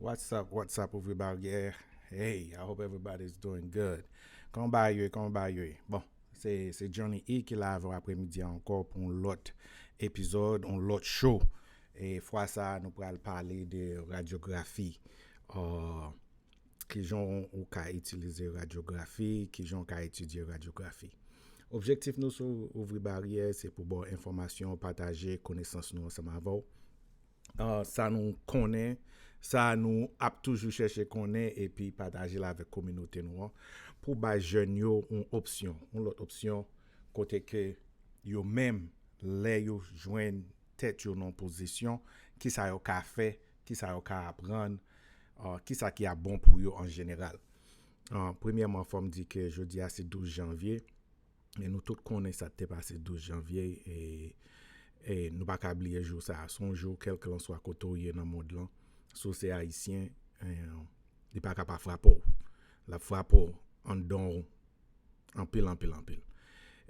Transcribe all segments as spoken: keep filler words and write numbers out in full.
What's up, what's up, Ouvri Baryè? Hey, I hope everybody's doing good. Kòman bagay yo ye, kòman bagay yo ye? Bon, se, se Johnny E ki la avè w apremidi a ankò pou yon lòt epizòd, yon lòt show. E fwa sa a, nou pral pale de radyografi. Uh, kijan ou ka itilize radyografi, kijan ou ka etidye radyografi. Objektif nou sou Ouvri Baryè, se pou ba w enfòmasyon, pataje konesans nou ansanm avè w. Uh, sa nou konnen, sa nou ap toujou chèche konnen, epi pataje l avèk kominote nou an, pou bay jèn yo yon opsyon, yon lòt opsyon, kote ke yo menm, lè yo jwenn tèt yo nan pozisyon, kisa yo ka fè, kisa yo ka aprann, uh, kisa ki ap bon pou yo an jeneral. Uh, premyèman, fò m di ke jodi a se douz janvye, e nou tout konnen sa k te pase douz janvye, e, e nou pa ka bliye jou sa a. Se yon jou, kèlkelanswa kote w ye nan mond lan, si w se ayisyen, e, li pa ka pa frape w. L ap frape w anndan w anpil, anpil, anpil.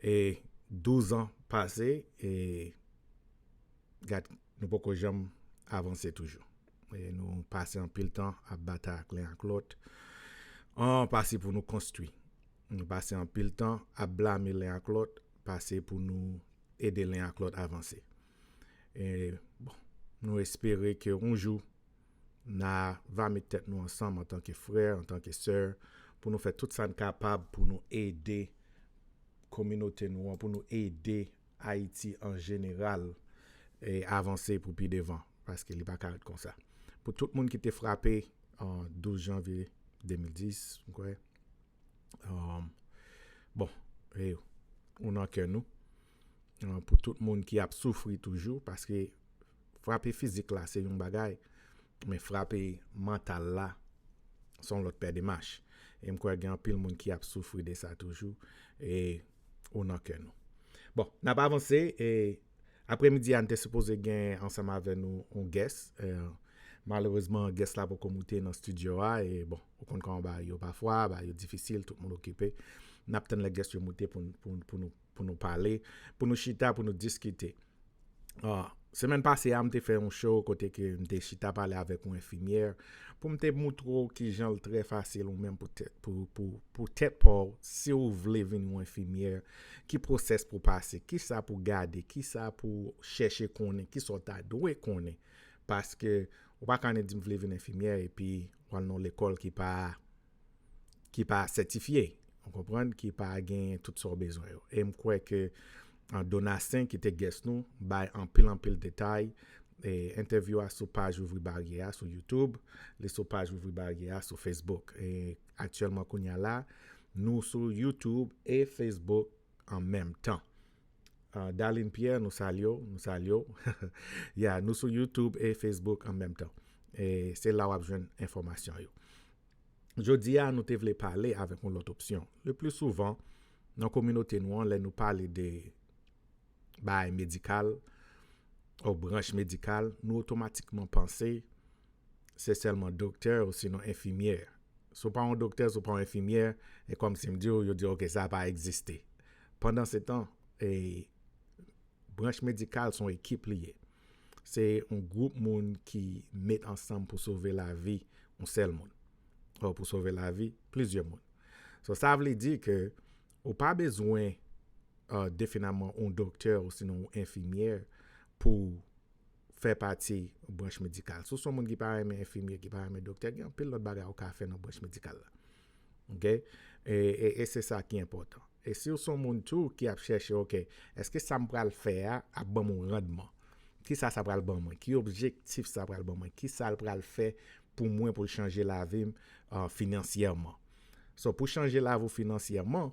E douz an pase, e gad, nou poko janm avanse toujou. E nou pase anpil tan ap batay ak len ak lòt. An pase pou nou konstwi. Nou pase anpil tan ap blame len ak lòt, pase pou nou ede len ak lòt avanse. E, bon, nou espere ke yon jou, n a va met tèt nou ansanm antanke frè, antanke sè, pou nou fè tout sa n kapab pou nou ede kominote nou an, pou nou ede Ayiti an jeneral, e, avanse pou pi devan, paske li pa ka ret konsa. Pou tout moun ki te frape an douz janvye de mil dis, m kwè, um, bon, e, ou nan kè nou. Uh, pou tout moun ki ap soufri toujou, paske frape fizik la, se yon bagay, men frape mantal la, se yon lòt pè demach. E m kwè gen anpil moun ki ap soufri de sa toujou, e ou nan kè nou. Bon, n ap avanse, e apremidi a, n te sipoze gen ansanm avè nou yon guest. E, malerezman, guest la poko moute nan studio a, e bon, ou konn kòman bagay yo pafwa, bagay yo difisil, tout moun okipe. N ap tann lè guest yo moute pou, pou, pou nou, pou nou pale, pou nou chita, pou nou diskite. Ah, semèn pase a, m te fè yon show kote ke m te chita pale avèk yon enfimyè pou m te moutre w kijan l trè fasil ou menm pou tèt, pou, pou, pou tèt pa w, si w vle vin yon enfimyè, ki pwosès pou pase, kisa pou gade, kisa pou chèche konnen, kisa w ta dwe konnen. Paske ou pa ka annik di m vle vin enfimyè epi w al nan yon lekòl ki pa ki pa sètifye, ou konprann, ki pa gen tout sa w bezwen yo. E m kwè ke, ah, Donatien, ki te guest nou, bay anpil, anpil detay. E entèvyou a sou paj Ouvri Baryè a sou YouTube, li sou paj Ouvri Baryè a sou Facebook. E aktyèlman, kounye a la, nou sou YouTube e Facebook an menm tan. Ah, Darline Pierre, nou salye w, nou salye w. Ya, nou sou YouTube e Facebook an menm tan. E se la w ap jwenn enfòmasyon yo. Jodi a, nou te vle pale avèk yon lòt opsyon. Le pli souvan, nan kominote nou an, lè nou pale de bagay medikal, ou branch medikal, nou otomatikman panse se sèlman doktè ou sinon enfimyè. Si w pa yon doktè, si w pa yon enfimyè, e kòmsi m di w, yo di w, "Ok, sa pa egziste." Pandansetan, e, branch medikal se yon ekip li ye. Se yon gwoup moun ki met ansanm pou sove lavi yon sèl moun. Ou pou sove lavi plizyè moun. So, sa vle di ke ou pa bezwen, uh, definitman yon doktè ou sinon yon enfimyè pou fè pati branch medikal. Si w se yon moun ki pa renmen enfimyè, ki pa renmen doktè, gen anpil lòt bagay ou ka fè nan branch medikal la. Ok? E, e, e se sa ki enpòtan. E si w se yon moun tou ki ap chèche, ok, èske sa m pral fè a ap ban m yon randman? Kisa sa pral ban mwen? Ki objektif sa pral ban mwen? Kisa l pral fè pou mwen pou l chanje lavi m, uh, finansyèman? So, pou chanje lavi w finansyèman,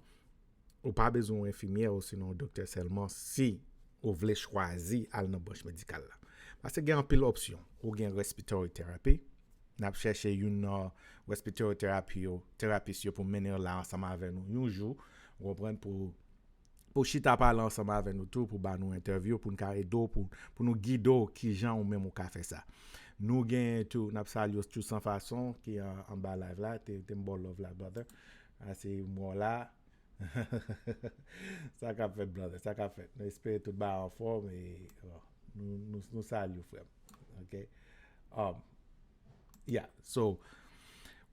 ou pa bezwen yon enfimyè ou sinon yon doktè sèlman si ou vle chwazi al nan branch medikal la. Paske gen anpil opsyon. Ou gen respiratory therapy. N ap chèche youn nan respiratory therapy yo, terapis yo pou mennen yo la ansanm avè nou yon jou. Ou konprann, pou, pou chita pale ansanm avè nou tou, pou ba nou entèvyou, pou n ka ede w, pou, pou nou gide w kijan ou menm ou ka fè sa. Nou gen tou, n ap salye w tou San Fason ki an, anba live la, te, te m ba w love la, brother. A, se mwen la. Sa k ap fèt, brother, sa k ap fèt. Nou espere tout bagay anfòm e, bon, nou, nou, nou salye w, frè m. Ok? Um, Yeah, so,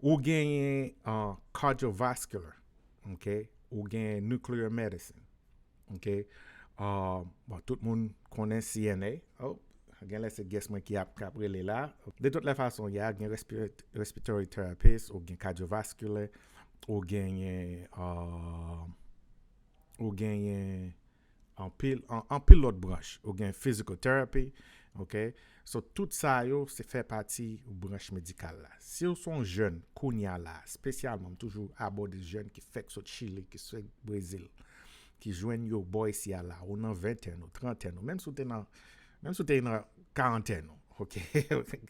ou genyen uh, cardiovascular, ok? Ou genyen nuclear medicine, ok? Uh, bon, tout moun konnen C N A. Oh, gen lè se guest mwen ki ap, k ap rele la. De tout lè fason, ya gen respira- respiratory therapist, ou gen cardiovascular, ou genyen uh, ou genyen anpil an- anpil lòt branch. Ou gen physical therapy, ok? So, tout sa yo, se fè pati branch medikal la. Si w se yon jèn kounya la, espesyalman, m toujou abòde jèn ki fèk sot Chili, ki sot Brezil, ki jwenn yo bò isi a la, ou nan ventèn ou, trantèn ou, menm si w te nan, menm si w te nan karantèn ou, ok?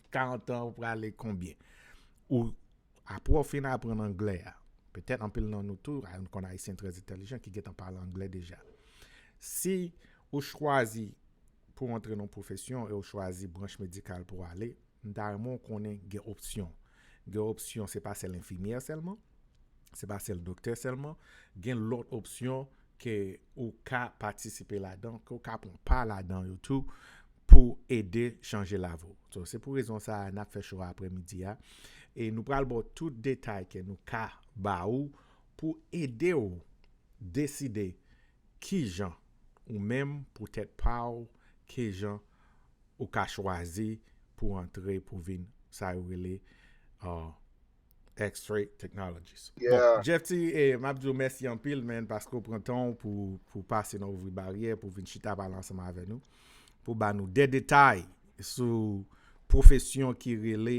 Karant an, ou prale konbyen? Ou Apre w fin aprann anglè a, petèt anpil nan nou tou, nou konn Ayisyen trè entèlijan ki gentan pale anglè deja. Si ou chwazi pou w antre nan pwofesyon e ou chwazi branch medikal pou w ale, m ta renmen w konnen gen opsyon. Gen opsyon, se pa sèl enfimyè sèlman, se pa sèl doktè sèlman, gen lòt opsyon ke ou ka patisipe ladan, ke ou ka pran pa ladan yo tou pou ede chanje lavi w. So, se pou rezon sa a n ap fè cho aprèmidi a. E nou pral ba w tout detay ke nou ka ba ou pou ede w deside kijan ou menm pou tèt pa w, kijan ou ka chwazi pou antre, pou vin sa yo rele uh, X-ray technologies. Bon, yeah. Jeff T, eh, m ap di w mèsi anpil, man, paske w pran tan w pou, pou pase nan ouvri baryè, pou vin chita pale ansanm avè nou, pou ba nou de detay sou pwofesyon ki rele,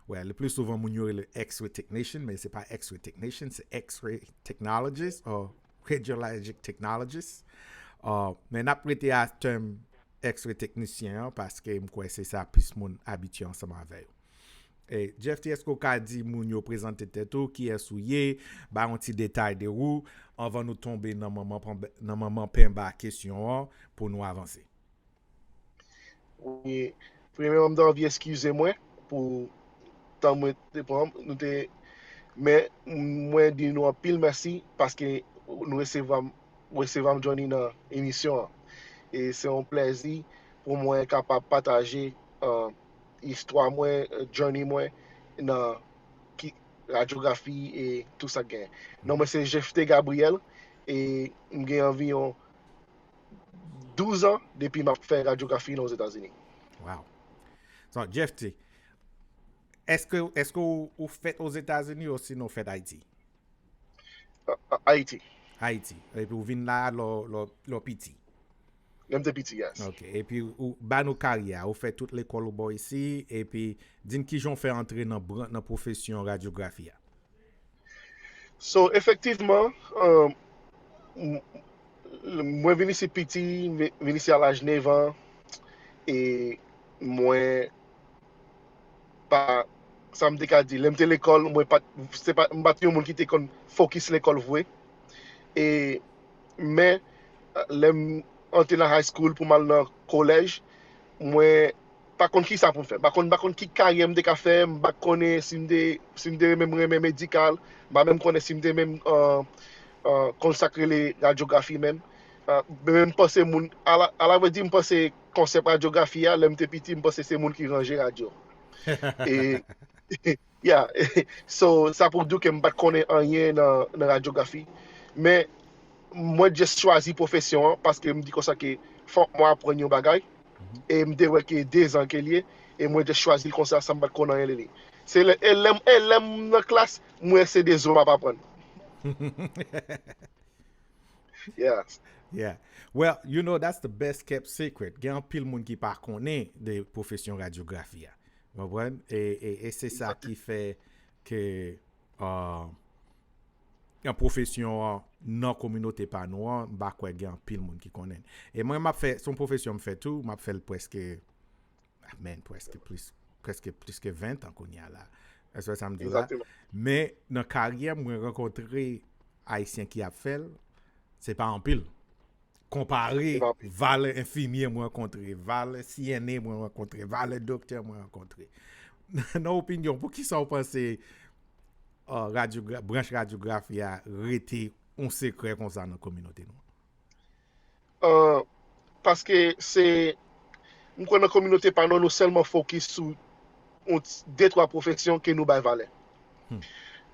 well, le pli souvan moun yo rele X-ray technician, men se pa X-ray technician, se X-ray technologist or radiologic technologist. Uh, men n ap rete a tèm X-ray teknisyen an, paske m kwè se sa plis moun abitye ansanm avè yo. E, Jeff T, èske w ka di moun yo prezante tèt ou, kiyès ou ye, ba yon ti detay de ou, anvan nou tonbe nan manman, nan manman penba kesyon an pou nou avanse? Wi, premyèman, m ta anvi eskize mwen pou tan mwen te pran, nou te, men mwen di nou anpil mèsi paske nou resevwa m, resevwa m Johnny nan emisyon an. E se yon plèzi pou mwen kapab pataje uh, istwa mwen, journey mwen nan ki radyografi e tou sa k genyen. Non mwen se Jephté Gabriel e m gen anviwon douz an depi m ap fè radyografi nan Ozetazini. Wow. So, Jephté, èske, èske ou, ou fèt Ozetazini osinon ou fèt Ayiti? Ayiti. Ayiti. Epi ou vin la lè w piti? Lè m te piti, yes. Ok. Epi ou ba nou karyè a, ou fè tout lekòl ou bò isi, epi di n kijan w fè antre nan, nan pwofesyon radyografi a? So, efektivman, mwen vin isi piti, vin isi a laj nèf an, e mwen pa, sa m te ka di, lè m te lekòl, mwen pa, se pa, m pa t yon moun ki te konn fokis lekòl vre. E, men, lè m antre nan high school pou m al nan kolèj, mwen pa konn kisa pou m fè. M pa konn, m pa konn ki karyè m te ka fè, m pa konnen si m te, si m te renmen, m renmen medikal, m pa menm konnen si m te menm uh, uh, konn sa k rele radyografi menm. Uh, men m panse moun, ala, ala vre di, m panse konsèp radyografi a, lè m te piti, m panse se moun ki ranje radyo. E, yeah, so, sa pou di w ke m pa t konnen anyen nan, nan radyografi. Men, mwen just chwazi pwofesyon an paske m di konsa ke fòk mwen aprann yon bagay. E m te wè ke de zan ke l ye, e mwen just chwazi l konsa san m pa t konn anyen de li. Se lè, e lè, e lè m nan klas, m wè se de zo m ap aprann. Yeah. Yeah. Well, you know, that's the best kept secret. Gen anpil moun ki pa konnen de pwofesyon radyografi a. Ou konprann? E, e, e se sa ki fè ke uh, nan pwofesyon an, nan kominote pa nou an, m pa kwè gen anpil moun ki konnen. E mwen, m ap fè, se yon pwofesyon m fè tou, m ap fè l prèske, ah, man, prèske plis, prèske plis ke ven an kounye a la. Èske sa m di w la? Men, nan karyè m, mwen rankontre Ayisyen ki ap fè l, se pa anpil. Konpare valè enfimyè mwen rankontre, valè C N A mwen rankontre, valè doktè mwen rankontre. Nan opinyon, poukisa w panse uh, radyogra, branch radyografi a rete yon sekrè konsa nan kominote nou? Uh, paske se, m kwè nan kominote pa nou, nou sèlman fokis sou yon ti, de twa pwofesyon ke nou bay valè.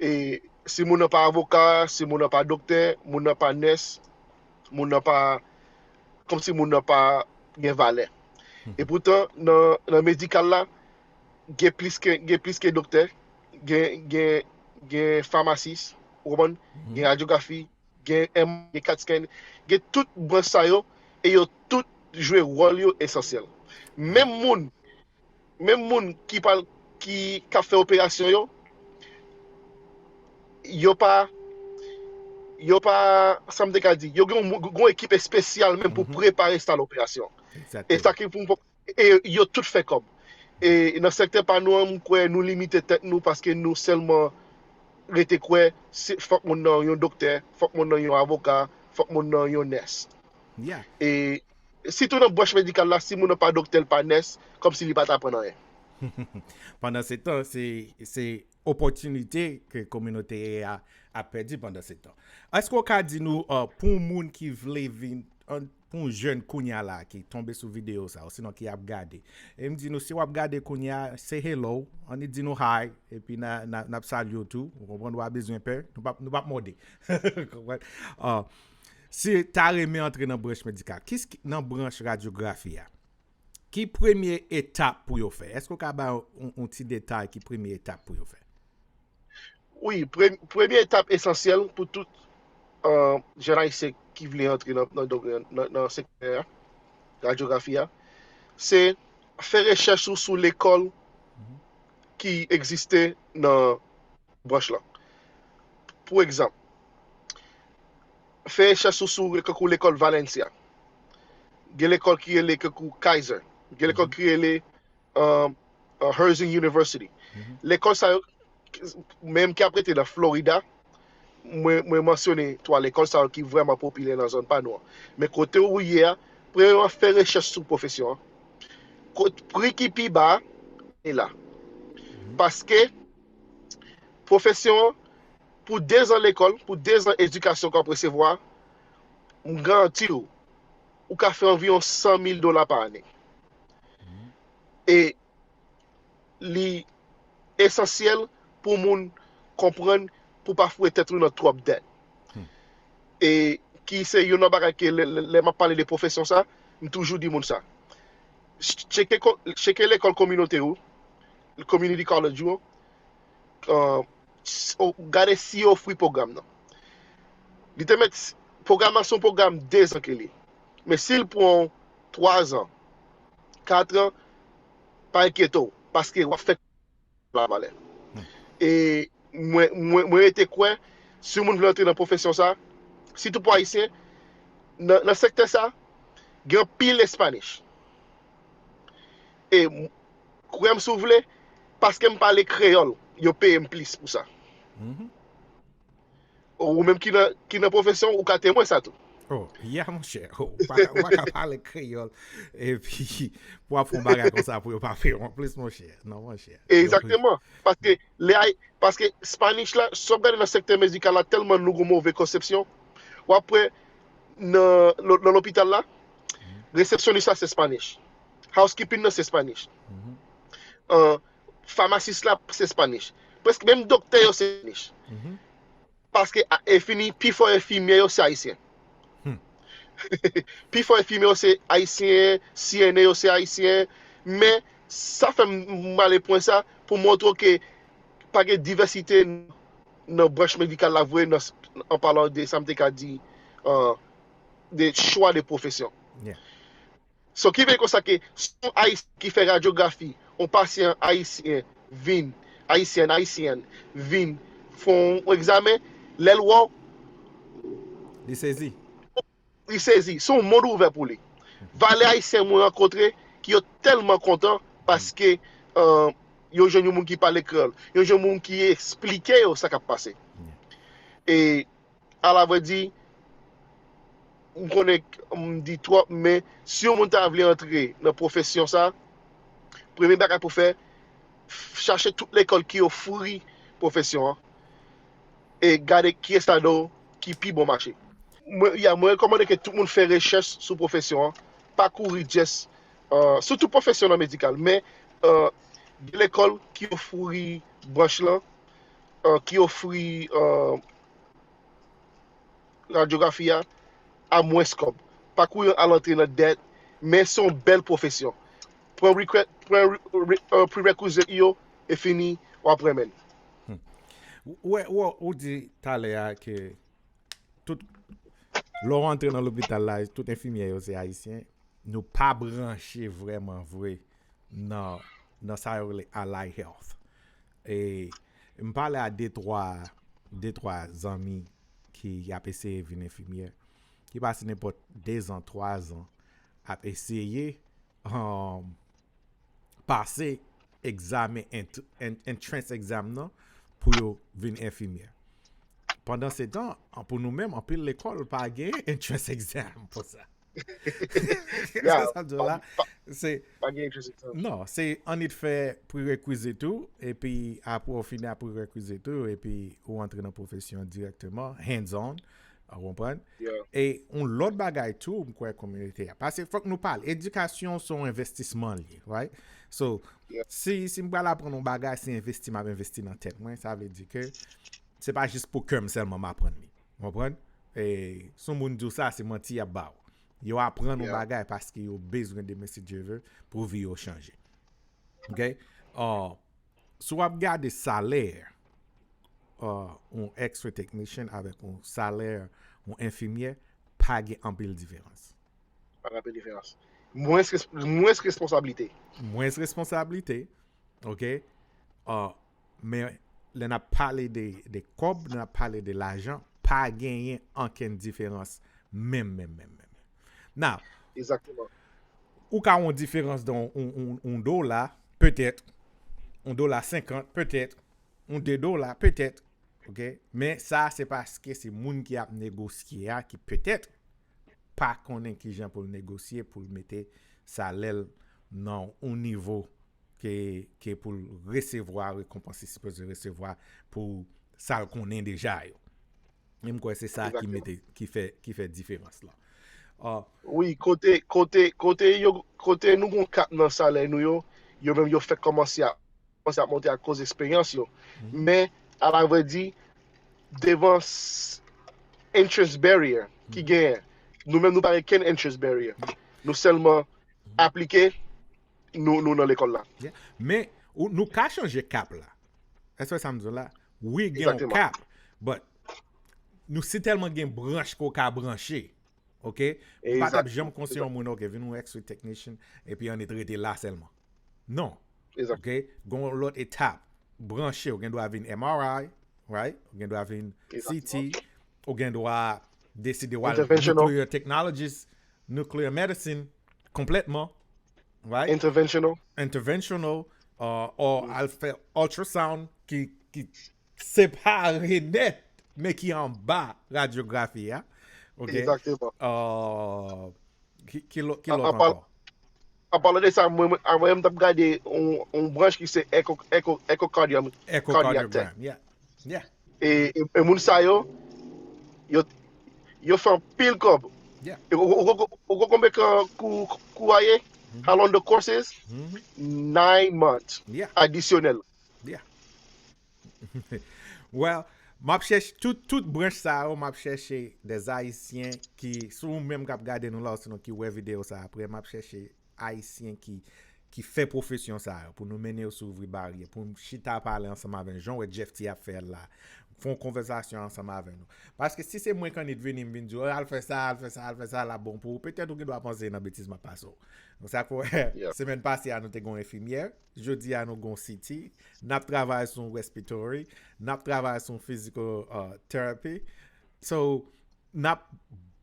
E si moun nan pa avoka, si moun nan pa doktè, moun nan pa nès, moun nan pa, kòmsi moun nan pa gen valè. E poutan, nan, nan medikal la, gen plis ke, gen plis ke doktè, gen, gen, gen famasis, ou konprann? Gen radyografi, gen M R I, gen cat scan, gen tout branch sa yo, e yo tout jwe wòl yo esansyèl. Menm moun, menm moun ki pa, ki, k ap fè operasyon yo, yo pa, yo pa, sa m te ka di, yo gen yon, gen yon ekip espesyal menm pou prepare sal operasyon. E sa ki pou, e yo tout fè kòb. E nan sektè pa nou an, m kwè nou limite tèt nou paske nou sèlman rete kwè se, fòk moun nan yon doktè, fòk moun nan yon avoka, fòk moun nan yon nès. E sitou nan branch medikal la, si moun nan pa doktè, l pa nès, kòmsi li pa t aprann anyen. Pandan se tan, se, se opòtinite ke kominote a ap pèdi pandan se tan. Èske w ka di nou, uh, pou yon moun ki vle vin, an, pou yon jèn kounye a la ki tonbe sou videyo sa, osinon ki ap gade, e m di nou, si w ap gade kounye a, say hello, ann di nou hi, epi n a, n a, n ap salye w tou, ou konprann, w pa bezwen pè, nou p ap, nou p ap mòde. Konprann? Uh, si ta renmen antre nan branch medikal, kis ki, nan branch radyografi a, ki premye etap pou yo fè? Èske w ka bay yon, yon ti detay ki premye etap pou yo fè? Wi, pre, premye etap esansyèl pou tout, euh, jèn ayisyen ki vle antre nan, nan, nan, nan sektè a, radyografi a, se fè rechèch ou sou lekòl ki egziste nan branch lan. Pou egzanp, fè rechèch ou sou, kankou lekòl Valencia. Gen lekòl ki rele kankou Kaiser. Gen lekòl ki rele, um, uh, Herzing University. Lekòl sa yo, menm ki ap rete nan Florida, mwen, mwen mansyone twa lekòl sa yo ki vrèman popilè nan zòn pa nou an. Men kote ou ye a, premyèman, fè rechèch sou pwofesyon an. Pri ki pi ba a, e la. Paske pwofesyon an, pou dezan lekòl, pou dezan edikasyon ke w ap resevwa, m garanti w, ou ka fè anviwon san mil dola pa ane. E li esansyèl pou moun konprann, pou pa foure tèt ou nan twòp dèt. E ki se youn nan bagay ke lè, lè, lè m ap pale de pwofesyon sa, m toujou di moun sa. Tcheke, tcheke lekòl kominote ou, community college ou, uh, gade si yo ofri pwogram nan. Li te mèt, pwogram nan se yon pwogram dezan ke li. Men si l pran twa zan, kat an, pa enkyete w, paske w ap fè la valè. E mwen, mwen, mwen rete kwè, si yon moun vle antre nan pwofesyon sa, sitou pou Ayisyen, nan, nan sektè sa, gen anpil Espanish. E m, kwè m si w vle, paske m pale kreyòl, yo peye m plis pou sa. Ou menm ki nan, ki nan pwofesyon, ou ka temwen sa tou. Oh, yeah, monchè. Oh, ou pa ka, ou pa ka pale kreyòl. Epi, pou w ap fè yon bagay konsa pou yo pa peye w anplis, monchè. Non, monchè. Egzakteman. Paske, lè, paske Spanish la, si w ap gade nan sektè medikal la, tèlman nou gen move konsepsyon, w ap wè nan, nan lopital la, resepsyonis la se Spanish. Housekeeping nan se Spanish. Uh, famasis la se Spanish. Prèske menm doktè yo se Spanish. Paske, e fini, pifò enfimyè yo se ayisyen. Pifò enfimyè yo se ayisyen, C N A yo se ayisyen. Men, sa fè m, m ale pwen sa, pou montre w ke pa gen divèsite nan branch medikal la vre, nan, an palan de sa m te ka di, uh, de chwa de pwofesyon. So, ki vle konsa ke si yon Ayisyen ki fè radyografi, yon pasyan ayisyen vin, ayisyèn, ayisyèn, vin fè yon egzamen, lè l wè w, li sezi. Li sezi. Se yon mond ouvè pou li. Valè ayisyen mwen rankontre ki yo tèlman kontan paske, uh, yo jwenn yon moun ki pale kreyòl. Yo jwenn yon moun ki eksplike yo sa k ap pase. E alavrèdi, m konnen m di twòp, men si yon moun ta vle antre nan pwofesyon sa, premye bagay pou fè, chache tout lekòl ki ofri pwofesyon an e gade kiyès ladan yo ki pi bon mache. Mwen, ya, mwen rekòmande ke tout moun fè rechèch sou pwofesyon an, pa kouri just, uh, sou tout pwofesyon nan medikal, men, uh, Gen lekòl ki ofri branch lan, uh, ki ofri uh, radyografi a a mwens kòb. Pakou yo al antre nan dèt, men se yon bèl pwofesyon. Pran, pran uh, prerequisite yo e fini, w ap renmen. Ou wè, ou di talè a ke tout lè w antre nan lopital la, tout enfimyè yo se ayisyen, nou pa branche vrèman vre nan nan sa yo rele allied health. E m pale a de twa de twa zanmi ki ap eseye vin enfimyè, ki pase nenpòt de zan, twa zan ap eseye um, pase egzamen entrance exam nan pou yo vin enfimyè. Pandan se tan, pou nou menm, anpil lekòl pa gen entrance exam pou sa. Sa sa di la, se non, se annik fè prerequisite ou, epi apre w fini a prerequisite ou, epi ou antre nan pwofesyon direkteman, hands on, ou konprann? E yon lòt bagay tou, m kwè kominote a. Paske fòk nou pale, edikasyon se yon envestisman li ye, right? So, si, si m pral aprann yon bagay, se envesti m ap envesti nan tèt mwen, sa vle di ke se pa jis pou kè m sèlman m aprann li. Ou konprann? E, si yon moun di w sa, se manti y ap ba w. Yo aprann yon bagay paske yo bezwen demen si Dye ve pou vi yo chanje. Ok? Uh, si w ap gade salè uh, yon X-ray technician avèk yon salè yon enfimyè, pa gen anpil diferans. Pa gen anpil diferans. Mwens, mwens responsablite. Mwens responsablite, ok? Uh, men lè n ap pale de, de kòb, lè n ap pale de lajan, pa genyen ankenn diferans menm, menm, menm, menm. Now, Exactement. Ou ka wè yon diferans dan yon, yon, yon dola, petèt, yon dola senkant, petèt, yon de dola, petèt, ok? Men sa, se paske se moun ki ap negosye a ki petèt pa konnen kijan pou l negosye, pou l mete salè l nan yon nivo ke, ke pou l resevwa rekonpans li sipoze resevwa pou sa l konnen deja yo. E m kwè se sa ki mete, ki fè, ki fè diferans lan. Wi, kote, kote, kote yo, kote nou gon kap nan salè nou yo, yo menm yo fèk kòmanse a, kòmanse ap monte akoz eksperyans yo. Men, alavrèdi, devan entrance barrier ki genyen, nou menm nou pa gen kenn entrance barrier. Nou sèlman aplike, nou, nou nan lekòl la. Men, nou ka chanje kap la. Èske sa m di w la? Wi, gen yon kap, but nou si tèlman gen branch ke w ka branche, ok? M pa t ap janm konseye yon moun, ok, vin yon X-ray technician, epi annik rete la sèlman. Non. Ok? Gen yon lòt etap. Branche, ou gen dwa vin M R I, right? Ou gen dwa vin C T, ou gen dwa deside w al nuclear technologies, nuclear medicine, konplètman, right? Interventional. Interventional, uh, or al fè ultrasound ki, ki separe nèt, men ki anba radyografi a. Ok? Exactement. Uh, ki, ki lòt ankò? An palan de sa, mwen, mwen, avan m t ap gade yon, yon branch ki se echo, echo, echocardiogram. Echocardiogram, yeah. Yeah. E, e, e moun sa yo, yo, yo fè anpil kòb. Yeah. E ou, ou, ou, ou, ou konbyen kan kou, kou a ye? How long the course is? Nine months. Yeah. Adisyonèl. Yeah. Well, m ap chèche tout, tout branch sa yo, m ap chèche de Ayisyen ki, si ou menm k ap gade nou la, osinon ki wè videyo sa apre, m ap chèche Ayisyen ki, ki fè pwofesyon sa yo, pou nou mennen yo sou ouvri baryè, pou m chita pale ansanm avè nou, jan w wè Jeff T ap fè l la, fè yon konvèsasyon ansanm avè nou. Paske si se mwen k annik vini, m vin di w, al fè sa, al fè sa, al fè sa, l ap bon pou ou, petèt ou gen dwa panse nan betiz m ap pase w. Donk sa k fè, semèn pase a, nou te gen yon enfimyè, jodi a, nou gen yon C T, n ap travay sou yon respiratory, n ap travay sou yon physical uh, therapy. So, n ap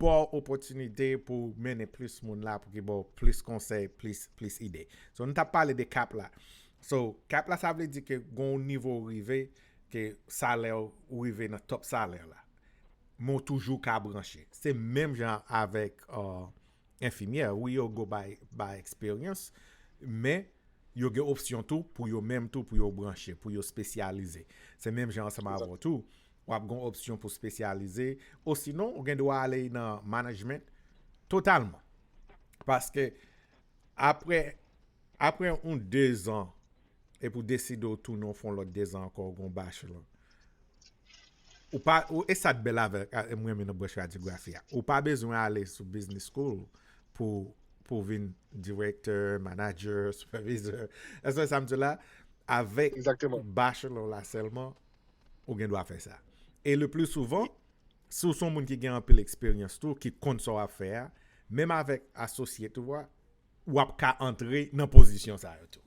ba w opòtinite pou mennen plis moun la, pou ki ba w plis konsèy, plis, plis ide. So, nou t ap pale de kap la. So, kap la, sa vle di ke gen yon nivo w rive, ke salè w rive nan top salè la. Men w toujou ka branche. Se menm jan avèk uh, enfimyè. Wi, yo go by, by experience, men yo gen opsyon tou pou yo menm tou, pou yo branche, pou yo espesyalize. Se menm jan ansanm avè w tou. W ap gen opsyon pou espesyalize. Osinon, ou gen dwa ale nan management totalman. Paske apre, apre yon de zan epi w deside w tounen w fè yon lòt dezan ankò, w gen yon bachelor. Ou pa, ou, e sa k bèl avèk, a, m renmen nan branch radyografi a. Ou pa bezwen ale sou business school pou, pou vin direktè, manager, supervisor. Èske sa m di la? Avèk Exactement. Bachelor la sèlman, ou gen dwa fè sa. E le pli souvan, si w se yon moun ki gen anpil eksperyans tou, ki konn sa w ap fè a, menm avèk associate ou a, w ap ka antre nan pozisyon sa yo tou.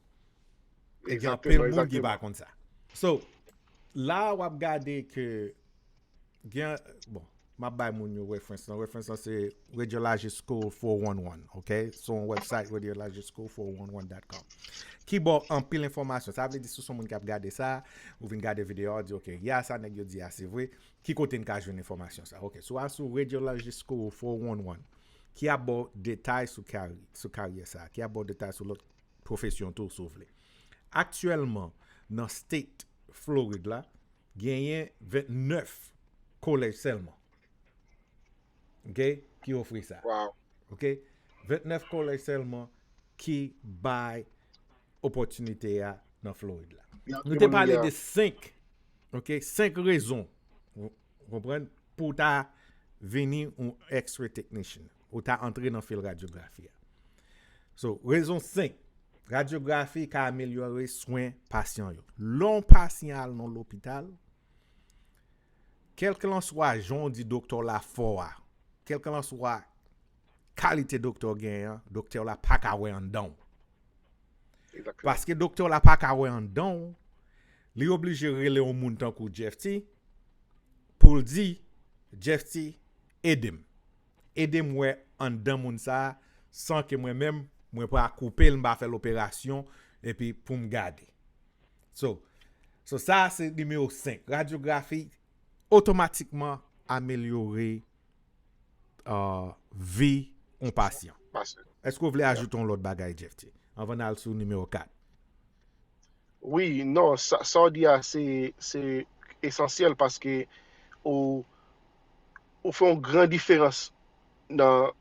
E gen anpil Exactement, moun ki pa exactement. Konn sa. So, la w ap gade ke gen, bon, m ap bay moun yo reference lan. Reference lan se Radiology School four one one, ok? Se yon website, radiology school four one one dot com. Ki ba w anpil enfòmasyon. Sa vle di si w se yon moun k ap gade sa, ou vin gade videyo a, ou di, ok, ya sa nèg yo di a, se vre. Ki kote n ka jwenn enfòmasyon sa? Ok, so a sou Radiology School four one one, ki ap ba w detay sou kari, sou karyè sa, ki ap ba w detay sou lòt pwofesyon tou, si w vle. Aktyèlman, nan state Florid la, genyen vennèf kolèj sèlman, ok, ki ofri sa. Wow. Ok? Vennèf kolèj sèlman ki bay opòtinite a nan Florid la. Gen Nou anpil te moun pale gen. De senk, ok, senk rezon, w konprann, pou w ta vini yon X-ray technician, ou ta antre nan fil radyografi a. So, rezon senk, radyografi ka amelyore swen pasyan yo. Lè yon pasyan al nan lopital, kèlkelanswa jan w di doktè w la fò a, kèlkelanswa kalite doktè w genyen an, doktè w la pa ka wè anndan w. Exactement. Paske doktè w la pa ka wè anndan w, li oblije rele yon moun tankou Jeff T pou l di, Jeff T, ede m. Ede m wè anndan moun sa a, san ke mwen menm, mwen pa koupe l, m pa fè l operasyon, epi pou m gade. So, so sa a se nimewo senk. Radyografi otomatikman amelyore uh, vi yon pasyan. Pasyan. Èske w vle ajoute yon lòt bagay, Jeff T? Anvan n al sou nimewo kat. Wi, non, sa, sa w di a, se, se esansyèl paske ou, ou fè yon gran diferans nan,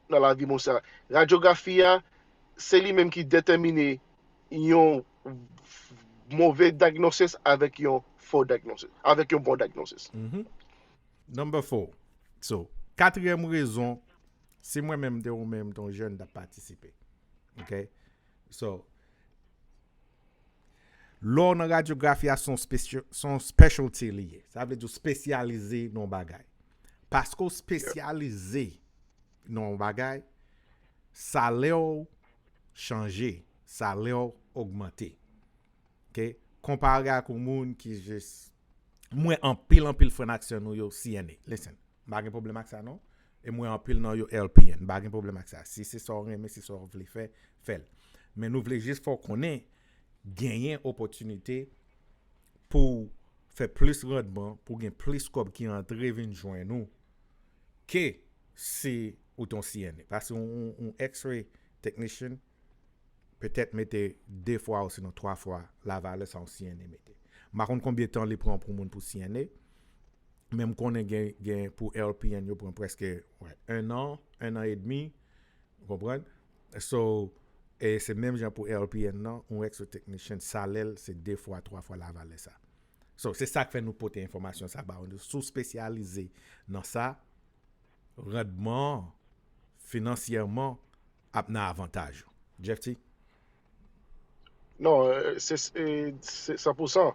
nan lavi moun sa. Radyografi a, se li menm ki detèmine yon move diagnosis avèk yon fo diagnosis, avèk yon bon diagnosis. Number four. So, katriyèm rezon, si mwen menm te ou menm, te yon jèn, m t ap patisipe. Ok? So, lè w nan radyografi a, se yon spesyo- se yon specialty li ye. Sa vle di w espesyalize nan yon bagay. Paske w espesyalize nan yon bagay, salè w chanje, salè w ogmante. Ok? Konpare ak yon moun ki jis, mwen anpil, anpil frè n ak sè nou yo C N A. Listen, m pa gen pwoblèm ak sa non. E mwen anpil nan yo L P N, m pa gen pwoblèm ak sa. Si se sa w renmen, si sa w vle fè, fè l. Men nou vle jis fè w konnen, genyen opòtinite pou w fè plis randman, pou w gen plis kòb ki antre vin jwenn ou, ke si ou t on C N A. Paske yon, yon, yon X-ray technician, petèt mete de fwa osinon twa fwa lavalè sa yon C N A mete. M pa konn konbyen tan li pran pou moun pou C N A, men m konnen gen, gen pou L P N yo pran prèske, wè, en an, en an edmi, ou konprann? So, e se menm jan pou L P N nan, yon X-ray technician, salè l se de fwa, twa fwa lavalè sa. So, se sa k fè nou pote enfòmasyon sa ba w. Si w espesyalize nan sa, randman an, finansyèman, ap nan avantaj ou. Jeff T? Non, euh, se se- se san pou san.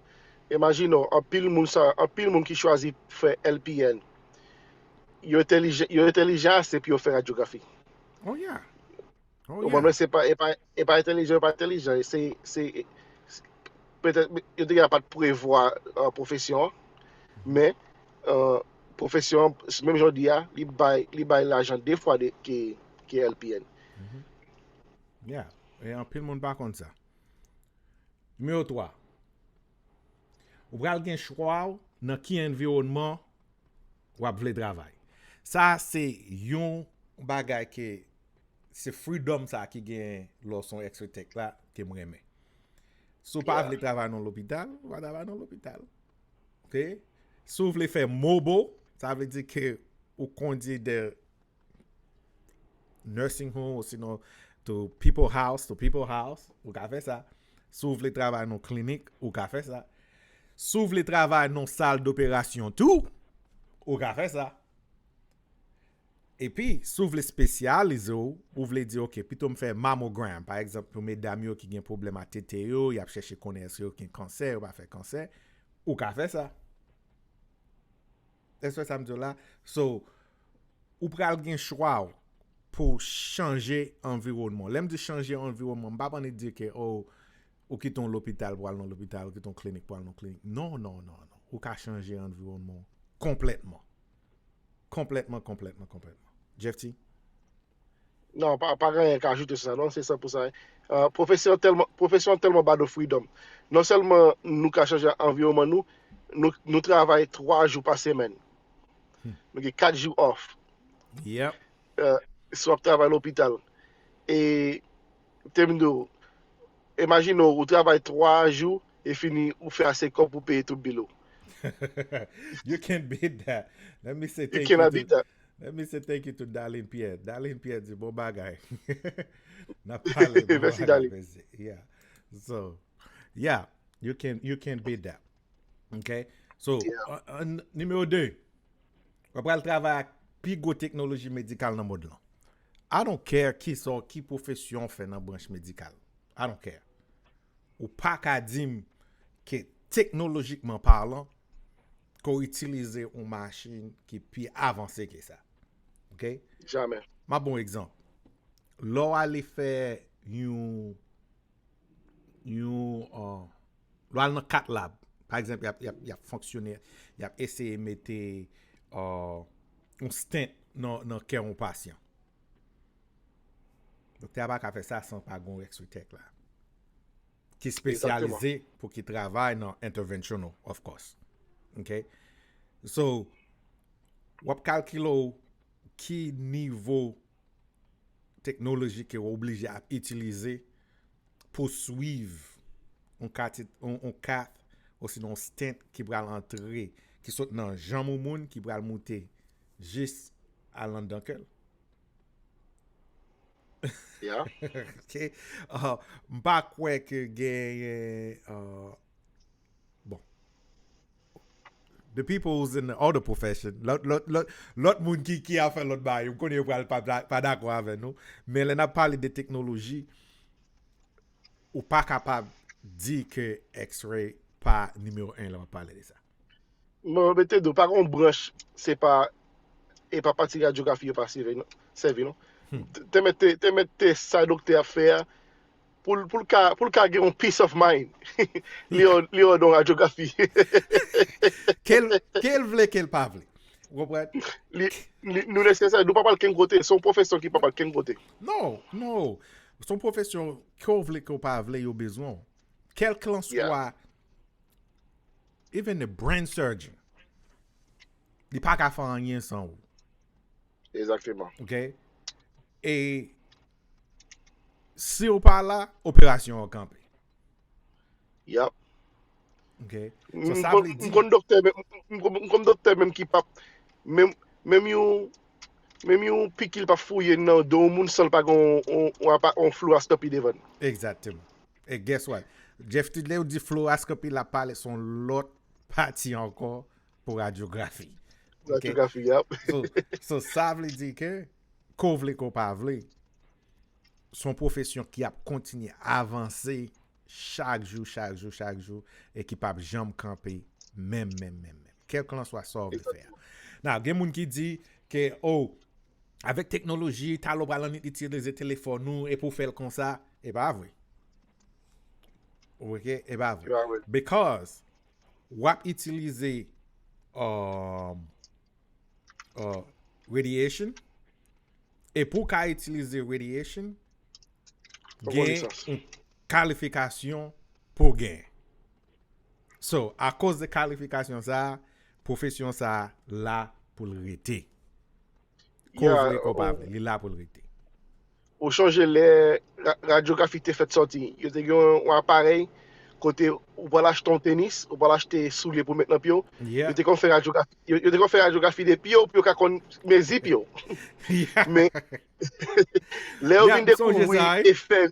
Imajine w, anpil moun sa, anpil moun ki chwazi fè L P N, yo entèlijan, yo entèlijan ase pou yo fè radyografi. Oh yeah. Oh Ou konprann? Yeah. Se pa, e pa, e pa entèlijan, e pa entèlijan. Se, se, se petèt yo te gen pa t prevwa uh, pwofesyon an, men uh, pwofesyon an, menm jan w di a, li bay, li bay lajan de fwa de, ke, ke L P N. Yeah. E anpil moun pa konn sa. Nimewo twa. Ou pral gen chwa w nan ki anviwònman w ap vle travay. Sa se yon bagay ke se freedom sa ki gen lè w se yon X-ray tech la ke m renmen. Si w pa Yeah. Vle travay nan lopital, ou pa travay nan lopital. Ok? Si w vle fè mobile, sa vle di ke ou kondi de nursing home, osinon to people house, to people house, ou ka fè sa. Si w vle travay nan klinik, ou ka fè sa. Si w vle travay nan sal doperasyon tou, ou ka fè sa. Epi, si w vle espesyalize w, ou vle di, "Ok, pito m fè mammogram," pa egzanp, pou medam yo ki gen pwoblèm a tete yo, y ap chèche konnen èske yo gen kansè, yo pa fè kansè, ou ka fè sa. Èske sa m di w la? So, ou pral gen chwa w pou w chanje anviwònman w. Lè m di chanje anviwònman, m pa annik di ke, oh, ou kite yon lopital pou al nan lopital, ou kite yon klinik pou al nan klinik. Non, non, non, non. Ou ka chanje anviwònman w konplètman. Konplètman, konplètman, konplètman. Jeff T? Non, pa, pa gen anyen ka ajoute sou sa, non, se san pou san. Uh, pwofesyon tèlman, pwofesyon tèlman ba nou freedom. Non sèlman nou ka chanje anviwònman nou, nou, nou travay twa jou pa semèn. Hmm. Nou gen kat jou off. Yep. Uh, si w ap travay lopital. E, te m di w, imajine w, ou travay twa jou, e fini, ou fè ase kòb pou peye tout bil ou. You can't beat that. Let me say thank you to, let me say thank you to Darlene Pierre. Darlene Pierre di bon bagay. N ap pale, bon bagay. Mèsi, Darlene. Yeah. So, yeah, you can, you can beat that. Ok? So, yeah. Nimewo de, w ap pral travay ak pi gwo teknoloji medikal nan mond lan. I don't care ki sa, ki pwofesyon w fè nan branch medikal. I don't care. Ou pa ka di m ke teknolojikman palan, ke w itilize yon machin ki pi avanse ke sa. Ok? Jamè. M ap ba w yon egzanp. Lè w ale fè yon, yon, uh, lè w al nan cath lab, pa egzanp, y ap, y ap, y ap fonksyone, y ap eseye mete, uh, yon stent nan, nan kè yon pasyan. Doktè a pa ka fè sa san pa gen yon x-ray tech la. Ki espesyalize pou ki travay nan interventional, of course. Ok? So, w ap kalkile w ki nivo teknoloji ke w oblije ap itilize pou swiv yon katit, yon, yon kath, osinon yon stent ki pral antre, ki sot nan janm yon moun, ki pral moute jis al anndan kè l. Yeah. Ok. Uh, m pa kwè ke genyen, uh, bon. The people who's in the other profession, lòt, lòt, lòt, lòt moun ki, ki ap fè lòt bagay, m konnen yo pral pa, pa dakò avè nou. Men lè n ap pale de teknoloji, ou pa kapab di ke X-ray pa nimewo en lè w ap pale de sa. Mwen mete dou, pa gen yon branch, se pa, e pa pati radyografi yo pa sèvi non. Sèvi non. Hmm. Te mete, te mete sa doktè ap fè a, pou l, pou l ka, pou l ka gen yon peace of mind. Li yo, li yo don radyografi. Ke l, ke l vle, ke l pa vle. Ou konprann? Li, li, nou nesesè, nou pa pral kenn kote. Se yon pwofesyon ki pa pral kenn kote. Non, non. Se yon pwofesyon, ke w vle, ke w pa vle, yo bezwen w. Kèlkanswa, even the brain surgeon, li pa ka fè anyen san ou. Egzakteman. Ok? E si w pa la, operasyon an kanpe. Yap. Ok? So, sa vle di, m konn doktè, m konn doktè menm ki p ap, menm, menm yon, menm yon piki l p ap fouye nan do yon moun san l pa gen yon, yon, yon apa-, yon fluoroscopy devan l. Egzakteman. E guess what? Jeff T, lè w di fluoroscopy, l ap pale se yon lòt pati ankò pou radyografi. Ok? Radyografi, yap. So, so sa vle di ke, ke w vle, ke w pa vle, se yon pwofesyon ki ap kontinye avanse chak jou, chak jou, chak jou, e ki p ap janm kanpe menm, menm, menm, menm. Kèlkanswa sa w vle fè a. Now, gen moun ki di ke, oh, avèk teknoloji, talè w pral annik itilize telefòn ou, epi w fè l konsa, e pa vre. Ok, e pa vre. Because w ap itilize, um, uh, radiation, e pou w ka itilize radiation, gen yon kalifikasyon pou w gen. So, akoz de kalifikasyon sa a, pwofesyon sa a la pou l rete. Ke w vle, ke w pa vle, li la pou l rete. Ou chonje lè ra-, radyografi te fèt sòti? Yo te gen yon aparèy kote ou pral achte yon tenis, ou pral achte soulye pou met nan pye w. Yo te konn fè radyografi, yo, yo te konn fè radyografi de pye w pou yo ka konn mezi pye w. Men, lè yo vin dekouvri efè,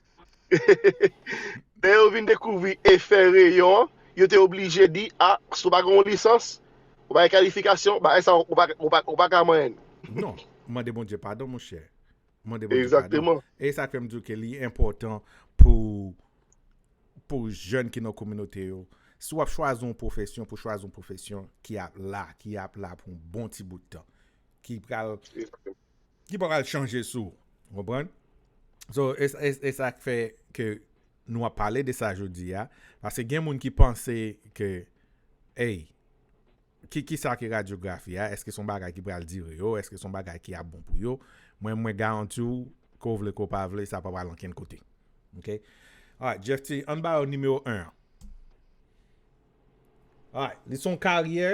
Lè yo vin dekouvri efè reyon an, yo te oblije di, a, si w pa gen yon lisans, ou pa gen kalifikasyon, bagay sa, ou pa, ou pa, ou pa ka manyen. Non, mande Bondye padon, monchè. Mande Bondye padon. Egzakteman. E sa k fè m di w ke li enpòtan pou, pou jèn ki nan kominote yo. Si w ap chwazi yon pwofesyon, pou chwazi yon pwofesyon ki ap la, ki ap la pou yon bon ti bout tan. Ki pral, ki pa pral chanje sou ou. Ou konprann? So, e, e, e sa k fè ke nou ap pale de sa jodi a. Paske gen moun ki panse ke, hey, ki, ki sa ki radyografi a? Èske se yon bagay ki pral dire yo? Èske se yon bagay ki ap bon pou yo? Mwen, mwen garanti w, ke w vle, ke w pa vle, sa pa pral ankenn kote. Ok? Alright, Jeff T, ann ba yo nimewo en an. Alright, li se yon karyè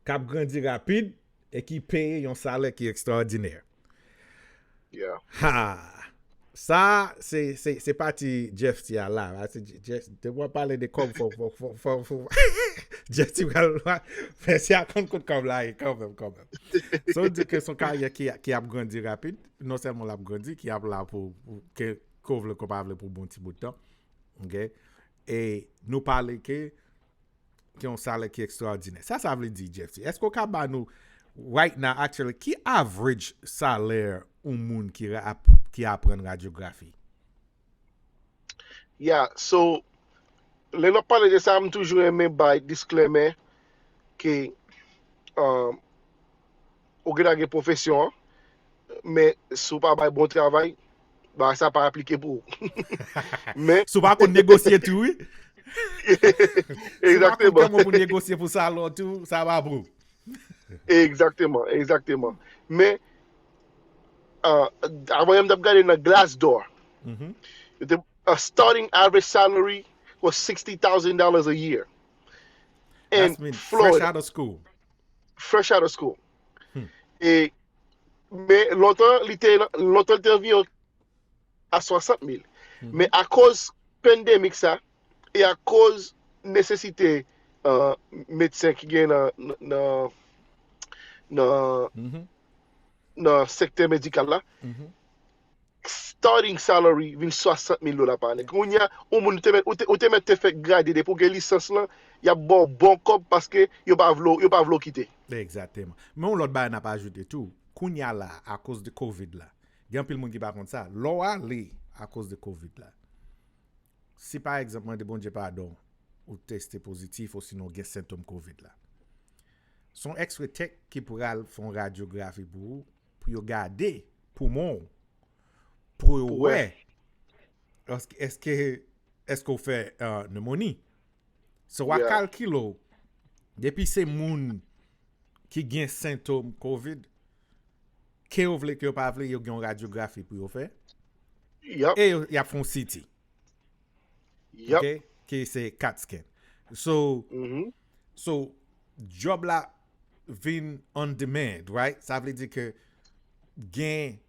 k ap grandi rapid e ki peye yon salè ki ekstraòdinè. Yeah. Ha! Sa, se, se, se pati Jeff T a la. La, se Je- Jeff, te mwen pale de kòb, fò, fò, fò, fò, fò. Jeff T pral, mesye a konn kote kòb la ye kanmenm, kanmenm. So, di ke se yon karyè ki, ki ap grandi rapid, non sèlman l ap grandi, ki ap la pou, pou ke, ke w vle, ke w pa vle pou bon ti bout tan. Ok? E nou pale ke, ke yon salè ki ekstraòdinè. Sa, sa vle di, Jeff T, èske w ka ba nou, right now, actually, ki average salè yon moun ki, ra- ap, ki aprann radyografi? Yeah, so, lè n ap pale de sa, m toujou renmen bay disclaimer ke, um, ou gen dwa gen pwofesyon an, men si w pa bay bon travay, bagay sa pa aplike pou ou. Men, Si w pa konn negosye tou, wi. Si w pa konn egzakteman, kòman pou negosye pou salè w tou, sa pa pou ou. Egzakteman, egzakteman. Men, uh, avan yè m t ap gade nan Glassdoor, Mhm. yo te, a starting average salary was sixty thousand dollars a year. That's In mean fresh Florida, out of school. Fresh out of school. Hmm. E, men lontan, li te, lontan li te anviwon a swasant mil. Mhm. Men akoz pandemic sa, e akoz nesesite, uh, medsen ki gen nan, nan, nan, Mhm. nan sektè medikal la, Mhm. starting salary vin swasant mil dola pa ane. Kounye a, yon moun ou te mèt, ou te, ou te mèt te fèk grade depi w gen lisans lan, y ap ba w bon kòb paske yo pa vle w, yo pa vle w kite. Egzakteman. Men yon lòt bagay n ap ajoute tou. Kounye a la, akoz de covid la, gen anpil moun ki pa konn sa. Lè w ale akoz de covid la, si pa egzanp, mande Bondye padon, ou teste pozitif osinon w gen sentòm covid la, se yon X-ray tech ki pral fè yon radyografi pou ou, pou yo gade poumon w, pou yo Pou wè. Wè èske, èske, èske w fè, uh, nemoni. So, w a Yeah. Kalkile w, depi se moun ki gen sentòm covid, ke yo vle, ke yo pa vle, yo gen yon radyografi pou yo fè. Yep, E yo, y ap fè yon C T. yep. Ok? Ke se cat scan. So, Mhm. so, job la vin on demand, right? Sa vle di ke gen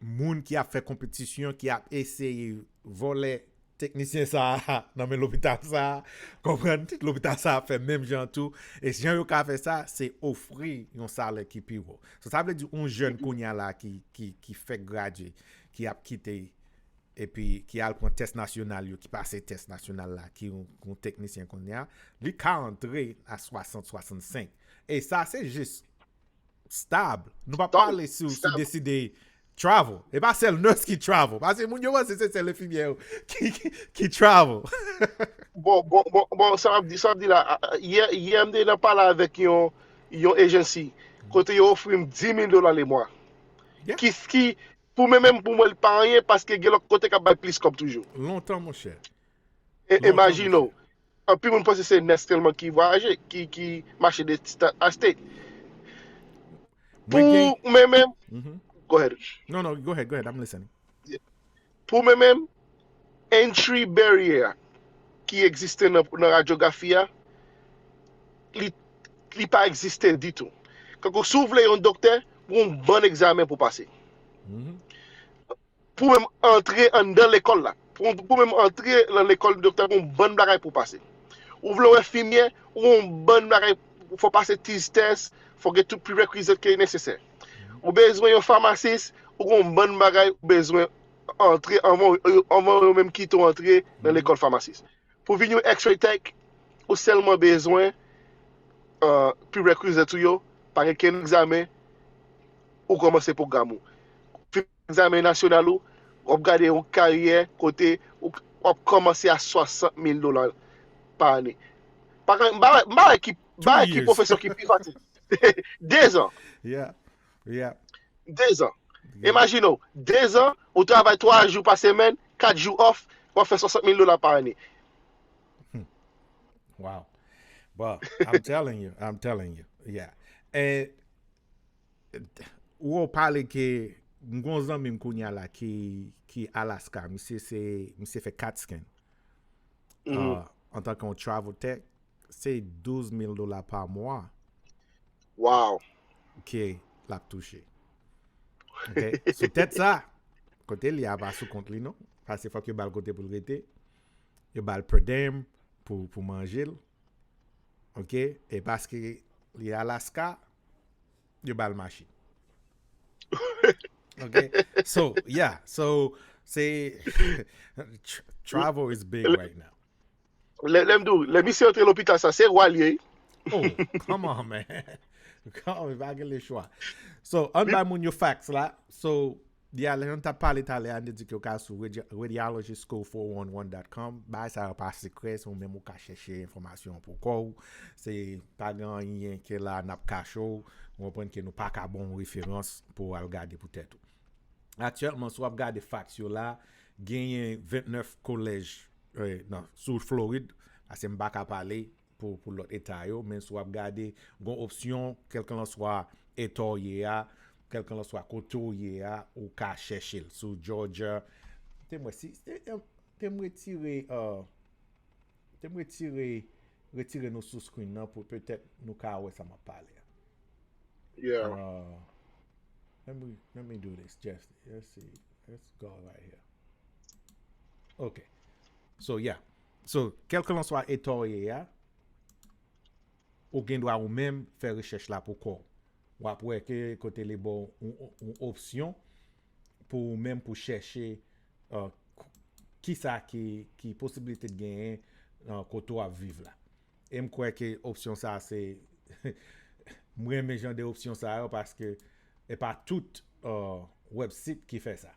moun ki ap fè konpetisyon, ki ap eseye vòlè teknisyen sa a nan men lopital sa a, konprann? Lopital sa a ap fè menm jan tou. E jan yo ka fè sa, se ofri yon salè ki pi wo. So, sa vle di yon jèn kounye a la ki, ki, ki fèk gradye, ki ap kite, epi ki al pran tès nasyonal yo, ki pase tès nasyonal la, ki yon, yon teknisyen kounye a, li ka antre a swasant, swasannsenk. E sa, se jis stab. Nou pa Stab, pale si w si w stab. Deside travel. E pa sèl nurse ki travel. Paske moun yo panse se sèl enfimyè yo ki, ki, ki travel. Bon, bon, bon, bon, sa w ap di, sa w ap di la, a, a, yè, yè m te nan pale avèk yon, yon agency, kote yo ofri m dis mil dola le mwa. Yeah. Ki, ki, pou mwen menm, pou mwen, li pa anyen, paske gen lòt kote k ap bay plis kòb toujou. Lontan, monchè. E, Lontan, imajine w, monchè. Anpil moun panse se nèg sèlman ki vwayaje, ki, ki mache de state a state. Mwen gen Pou mwen menm, Mhm. go ahead. Non, non, go ahead, go ahead, I'm listening. Pou mwen menm, entry barrier ki egziste nan, nan radyografi a, li, li pa egziste ditou. Kankou si w vle yon doktè, ou yon bann egzamen pou pase. Mhm. Pou menm antre anndan lekòl la, pou, pou menm antre nan lekòl doktè, ou yon bann bagay pou pase. Ou vle w enfimyè, ou yon bann bagay, fò pase TIS test, fò gen tout prerequisite ki nesesè. Ou bezwen yon famasis, ou yon bann bagay ou bezwen antre, anvan, anvan yo menm kite w antre nan lekòl famasis. Pou vin yon X-ray tech, ou sèlman bezwen uh, prerequisite ou yo, pa gen kenn egzamen, ou kòmanse pwogram ou. Fin egzamen nasyonal ou, w ap gade yon karyè kote ou w ap kòmanse a swasant mil dola pa ane. Pa gen, m pa wè, m pa wè ki, m pa wè ki pwofesyon ki pi fasil. Dezan. Yeah. Yeah. Dezan. Imajine w, dezan, ou travay twa jou pa semèn, kat jou off, w ap fè swasant mil dola pa ane. Wow. But I'm telling you, I'm telling you. Yeah. And ou pale ke m gon zanmi m kounye a la ki ki Alaska, misye se misye fè cat scan. Mm -hmm. uh, an tan ke yon travel tech, se douz mil dola pa mwa. Wow. Ke l ap touche. Okay? Sou tèt sa, kote li a pa sou kont li non. Paske fòk yo ba l kote pou l rete. Yo ba l per diem pou, pou manje l. Ok? E paske li Alaska, yo ba l machin. Ok? So, yeah. So, se travel is big right now. Lè m di w, lè misye antre lopital sa, se wa l ye. Oh, come on, man. Come on, pa gen le chwa. So, ann bay moun yo facts la. So, yeah, lè nou t ap pale talè a, nou di ke w ka sou radiology school four one one dot com. Bagay sa yo pa sekrè, se ou menm ou ka chèche enfòmasyon pou kò w. Se pa gen anyen ke la n ap kache w. Ou konprann ke nou pa ka ba w referans pou w al gade pou tèt ou. Aktyèlman, si w ap gade facts yo la, genyen vennèf kolèj nan sou Florid, paske m pa ka pale pou, pou lòt eta yo, men si w ap gade, gon opsyon, kèlkelanswa eta w ye a, kèlkelanswa kote w ye a, ou ka chèche l sou Georgia. Te m wè si, te, te m retire, uh, te m retire, retire nou sou screen nan pou petèt nou ka wè sa m ap pale a. Yeah. Uh, let me, let me do this, Jesse. Let's see. Let's go right here. Ok. So, yeah. So, kèlkelanswa eta w ye a, ou gen dwa ou menm fè rechèch la pou kò w. W ap wè ke kote li ba w yon, yon opsyon pou ou menm pou chèche uh, kisa ki, ki posiblite de genyen uh, kote w ap viv la. E m kwè ke opsyon sa se m renmen jan de opsyon sa yo paske e pa tout uh, website ki fè sa.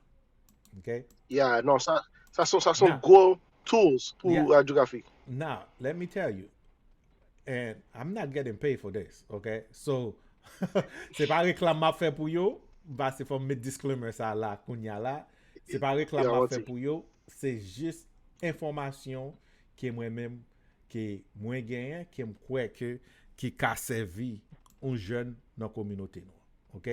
Ok? Yeah, non, sa, sa son, sa son gwo tools pou radyografi. Now, let me tell you, and I'm not getting paid for this, ok? So, se pa reklam m ap fè pou yo, pase fò m met disclaimer sa la kounya la. Se pa reklam m ap fè pou yo, se jis enfòmasyon ke mwen menm ke mwen genyen, ke m kwè ke ki ka sèvi yon jèn nan kominote nou. Ok?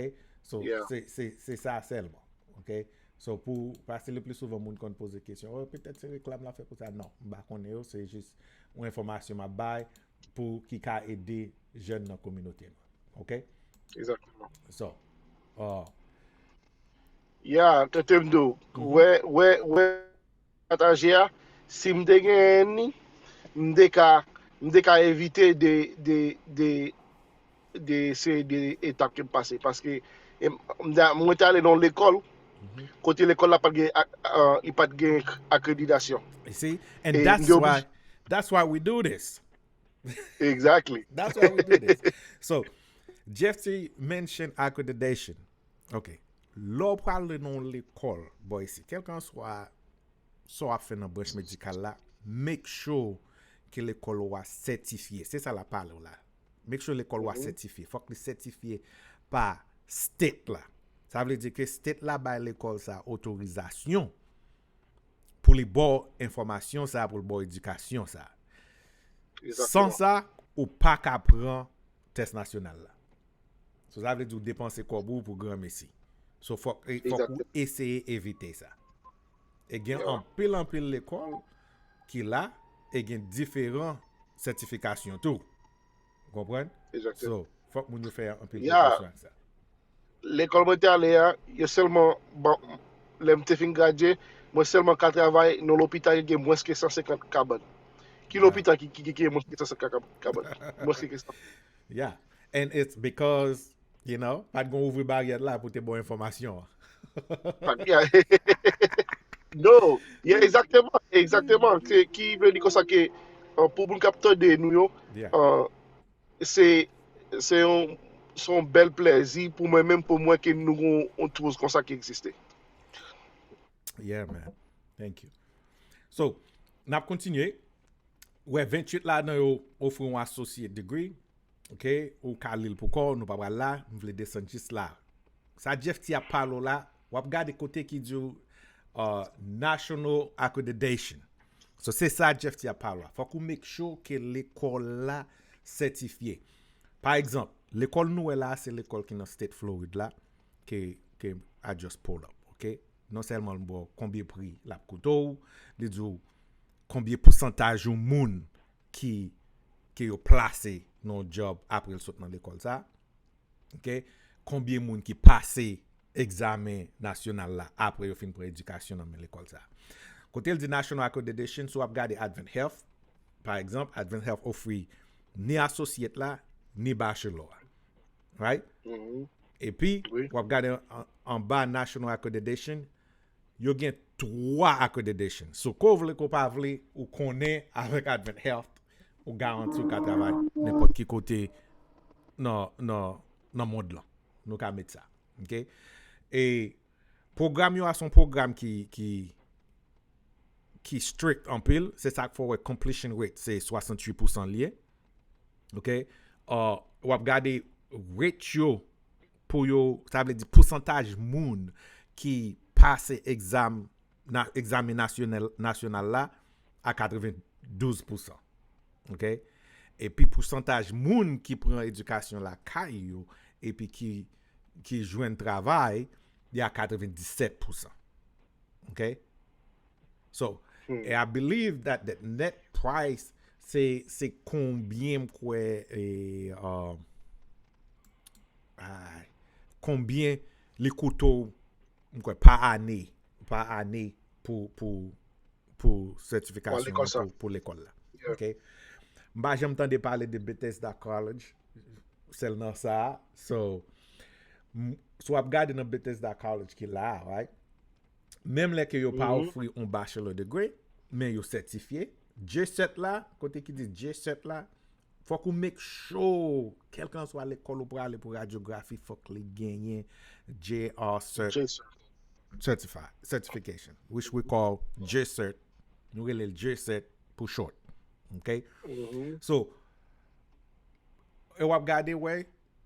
So, se, se, se sa sèlman. Ok? So, pou, paske le pli souvan moun konn poze kesyon, oh, petèt se reklam la fè pou sa. Non, m pa konnen yo, se jis yon enfòmasyon m ap bay pou ki ka ede jèn nan kominote nou. Ok? Exactement. So, uh, yeah, tete m di w, wè, wè, wè, pataje a, si m te genyen ni, m te ka, m te ka evite de, de, de, de seri de etap ke m pase. Paske mwen te ale nan lekòl, kote lekòl la pa t gen, li pa t gen akreditasyon. You see? And that's why, that's why we do this. Exactly. That's why we do this. So, Jeffrey mentioned accreditation. Ok. Lè w prale nan yon lekòl, boy, si kèlkanswa sa w ap fè nan branch medikal la, make sure ke lekòl ou a sètifye. Se sa l ap pale w la. Make sure lekòl ou a sètifye. Fòk li sètifye pa state la. Sa vle di ke state la bay lekòl sa otorizasyon pou li ba w enfòmasyon sa, pou li ba w edikasyon sa. San sa, ou pa ka pran tès nasyonal la. So, sa vle di w depanse kòb ou pou granmesi. So, fòk, fòk ou eseye evite sa. E gen anpil, anpil lekòl ki la, e gen diferan sètifikasyon tou. Ou konprann? So, fòk moun yo fè anpil prekosyon ak sa. Lekòl mwen te ale a, yo sèlman, bon, lè m te fin gradye, mwen sèlman ka travay nan lopital ki gen mwens ke san senkant kabann. Ki lopital ki, ki, ki, ki gen mwens ke san senkant kabann? Mwens ke san. Yeah. And it's because, you know, pa t gon ouvri baryè la pou te ba w enfòmasyon an. Familya. No, yeah, exactement, exactement. Ki vle di konsa ke, euh, pou moun k ap tande nou yo, Yeah. euh, se se yon se yon bèl plèzi pou mwen menm, pou mwen, ke nou gon yon tours konsa ki egziste. Yeah, man. Thank you. So, n ap kontinye. Wè, venntuit ladan yo ofri yon associate degree. Ok, ou ka li l pou kò w, nou pa pral la, m vle desann jis la. Sa Jeff T ap pale w la, w ap gade kote ki di w, uh, national accreditation. So, se sa Jeff T ap pale w la. Fòk ou make sure ke lekòl la sètifye. Pa egzanp, lekòl nou wè la, se lekòl ki nan state Florid la, ke, ke I just pull up, ok? Non sèlman l ba w konbyen pri l ap koute w, li di w konbyen pousantaj yon moun ki, ke yo plase nan yon job apre l sot nan lekòl sa, ok? Konbyen moun ki pase egzamen nasyonal la apre yo fin pran edikasyon nan men lekòl sa. Kote l di National Accreditation, si w ap gade Advent Health, pa egzanp, Advent Health ofri ni associate la, ni bachelor a. Right? Mhm. Epi, Wi. W ap gade an- anba National Accreditation, yo gen twa accreditation. So, ke w vle, ke w pa vle, ou konnen avèk Advent Health, ou garanti ou ka travay nenpòt ki kote nan, nan, nan mond lan. Nou ka met sa. Ok? E pwogram yo a se yon pwogram ki, ki, ki strict anpil. Se sa k fè w wè completion rate se swasanntuit pousan li ye. Ok? Uh, w ap gade rate yo pou yo, sa vle di pousantaj moun ki pase egzam, na, egzamen nasyonal, nasyonal la a katrevendouz pousan. Ok? Epi pousantaj moun ki pran edikasyon lakay yo epi ki, ki jwenn travay, li a katrevendisèt pousan. Ok? So, Hmm. And I believe that the net price se, se konbyen m kwè, e, uh, ah, konbyen li koute w, m kwè, pa ane, pa ane pou, pou, pou sètifikasyon Pou lekòl an, sa. Pou, pou lekòl la. Yeah. Ok? M pa janm tande pale de Bethesda College, sèl nan sa. So, m- si w ap gade nan Bethesda College ki la, right? Menm lè ke yo pa Mhm. ofri yon bachelor degree, men yo sètifye. G sèt la, kote ki di G sèt la, fòk ou make sure, kèlkanswa lekòl ou prale pou radyografi, fòk li genyen J R cert, G cert. certifi-, certification, which we call G cert. Nou rele l G cert pou short. Ok? Mhm. So, e w ap gade, wè,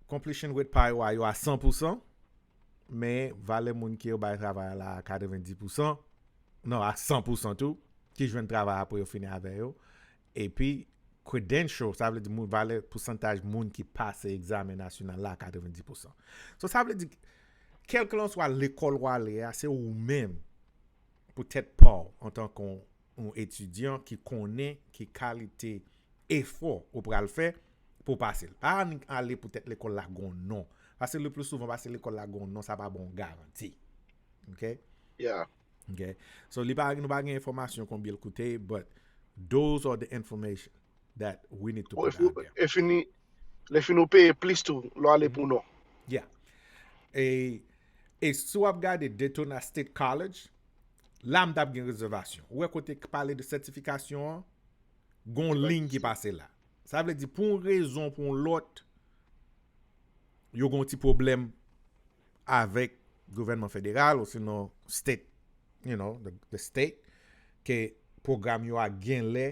completion rate pa yo a yo a san pousan, men valè moun ki yo bay travay la a katrevendi pousan, non, a san pousan tou, ki jwenn travay apre yo fini avè yo. Epi, credential, sa vle di moun, valè pousantaj moun ki pase egzamen nasyonal la a katrevendi pousan. So, sa vle di, kèlkanswa lekòl w ale a, se ou menm, pou tèt pa w, antanke yon, yon etidyan ki konnen ki kalite efò ou pral fè pou w pase l. Pa annik ale poutèt lekòl la gon non. Paske le pli souvan, paske lekòl la gon non, sa pa bon garanti. Ok? Yeah. Ok? So, li pa, nou pa gen enfòmasyon konbyen l koute, but those are the information that we need to Bon, put e out there. e fini, lè fini ou peye plis tou, lè w ale pou non. Yeah. E, e si w ap gade Daytona State College, la m t ap gen rezèvasyon. Ou wè kote k pale de sètifikasyon an, gon liy ki pase la. Sa vle di, pou yon rezon, pou yon lòt, yo gon ti pwoblèm avèk gouvènman federal, ou sinon state, you know, the, the state, ke pwogram yo a genlè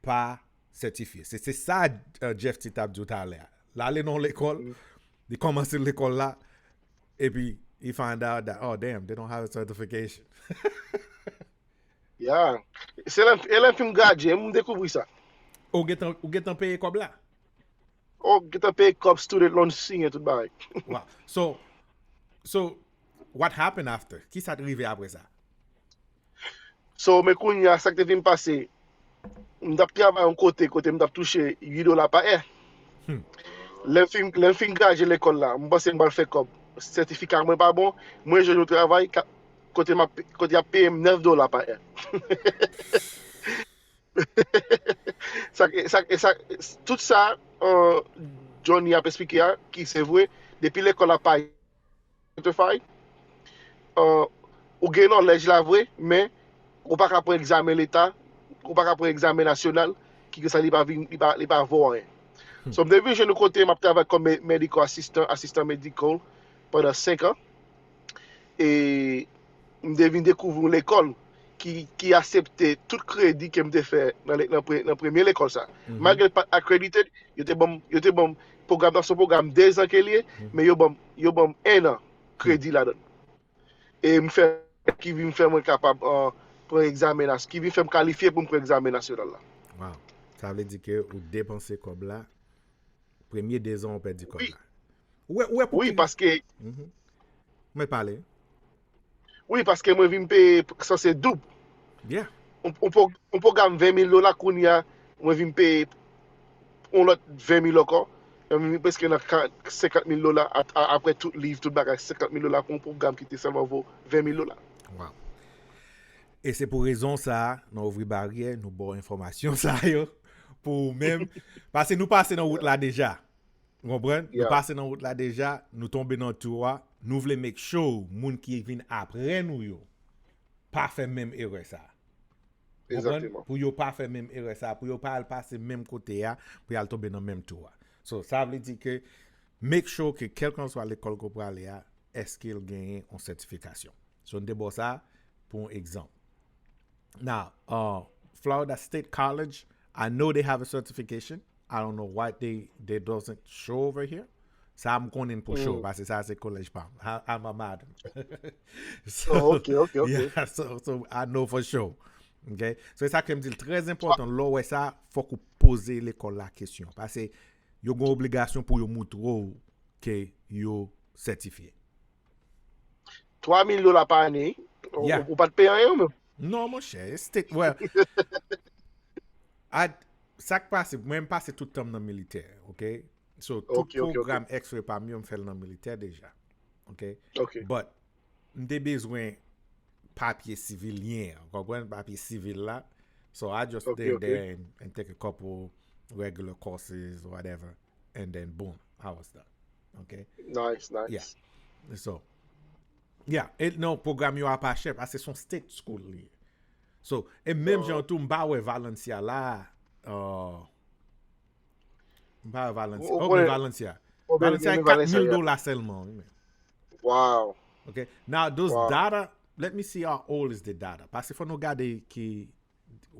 pa sètifye. Se, se sa, uh, Jeff T t ap di w talè a. L ale nan yon lekòl, li kòmanse lekòl la, epi he find out that, oh, damn, they don't have a certification. Yeah. Se lè, e lè m fin gradye, m dekouvri sa. Ou gentan, ou gentan peye kòb la? Oh, gentan peye kòb, student loan siyen, tout bagay. Wow. So, so, what happened after? Ki sa t rive apre sa? So, men kounye a, sa k te vin pase, m t ap travay yon kote, kote m t ap touche uit dola pa è. Hmm. Lè m fin, lè m fin gradye lekòl la, m panse m pral fè kòb. Sètifika mwen pa bon, mwen jwenn yon travay ka- kote m ap, kote y ap peye m nèf dola pa è. Sa, sa, sa, tout sa, euh, Johnny ap eksplike a, ki se vre, depi lekòl la pa certified, uh, ou gen knowledge la vre, men ou pa ka pran egzamen leta, ou pa ka pran egzamen nasyonal, ki ke sa li pa vin, li pa, li pa vo anyen. So, m te vin jwenn yon kote, m ap travay kòm me- medical assistant, asistan medikal, pandan senk an. E m te vin dekouvri yon lekòl ki, ki aksepte tout kredi ke m te fè nan, le- nan, pre- nan premye lekòl sa. Malgre l pa t accredited, yo te ban m, yo te ban m pwogram nan, se yon pwogram de zan ke l ye, men yo ban m, yo ban m en an kredi ladan l. E m fè ki vin fè mwen kapab uh, pran egzamen nas, ki vin fè m kalifye pou m pran egzamen nasyonal la. Wow. Sa vle di ke ou depanse kòb la, premye de zan ou pèdi kòb la. Ou wè, ou wè pou Wi, ki- paske Mwen pale. Wi, paske mwen vin peye sanse doub. Yeah. On, on, pro- on pwogram ven mil dola kounye a, mwen vin peye on lòt ven mil ankò. Mwen vin preske nan ka- senkant mil dola a- a- apre tout liv, tout bagay, senkant mil dola pou yon pwogram ki te sèlman vo ven mil dola. Wow. E se pou rezon sa a, nan ouvri baryè, nou ba w enfòmasyon sa yo pou ou menm. Paske nou pase nan wout la deja. Ou konprann? Nou Yeah. Pase nan wout la deja, nou tonbe nan tou a. Nou vle make sure moun ki vin apre nou yo pa fè menm erè sa a. Konprann? Egzakteman. Pou yo pa fè menm erè sa a, pou yo pa al pase menm kote a, pou y al tonbe nan menm tou a. So, sa vle di ke make sure ke kèlkanswa lekòl ke w prale a, èske l genyen yon sètifikasyon. So, n te ba w sa pou yon egzanp. Now, uh, Florida State College, I know they have a certification. I don't know why they, they doesn't show over here. Sa m konnen pou sure, paske sa se kolèj pa m. I- I'm a madam. So, Oh, ok, ok, ok. Yeah, so, so I know for sure. Ok? So, e sa ke m di l trè enpòtan, lè w wè sa, fòk ou poze lekòl la kesyon. Paske yo gen obligasyon pou yo moutre w ke yo sètifye. Twa mil dola pa ane, ou, Yeah. ou pa t peye anyen ou menm? Non, monchè, e state, well, I, sa k pase, mwen m pase tout tan m nan militè, ok? So, tout Ok, ok, ok. Pwogram X-ray pa m yo, m fè l nan militè deja, ok? Ok. But, m te bezwen papye sivilyen, ou konprann, papye sivil la. So, I just Ok, did ok. there and, and take a couple regular courses, whatever, and then boom, I was done, ok? Nice, nice. Yeah. So, yeah, e non, pwogram yo a pa chè, paske se yon state school li ye. So, e menm jan tou, m pa wè Valencia la, uh, m pa wè Valencia. Ou- ou Oh, men konnen- Valencia. Ou menm- Valencia ou e menm kat Valencia, mil yeah. Dola sèlman, wi, men. Wow. Ok. Now, those Wow. data, let me see how old is the data. Paske fò nou gade ki,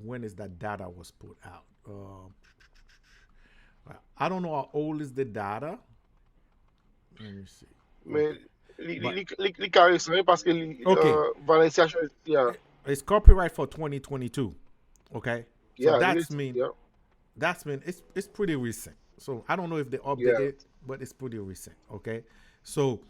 when is that data was put out. Um, I don't know how old is the data. Let me see. Men li, li, But- li, li, li ka resan, wi, paske li, Ok. uh, Valencia, yeah. It's copyright for twenty twenty-two. Okay. So Yeah, that's it's- mean yeah. that's mean it's it's pretty recent. So I don't know if they updated Yeah. it, but it's pretty recent. Okay. So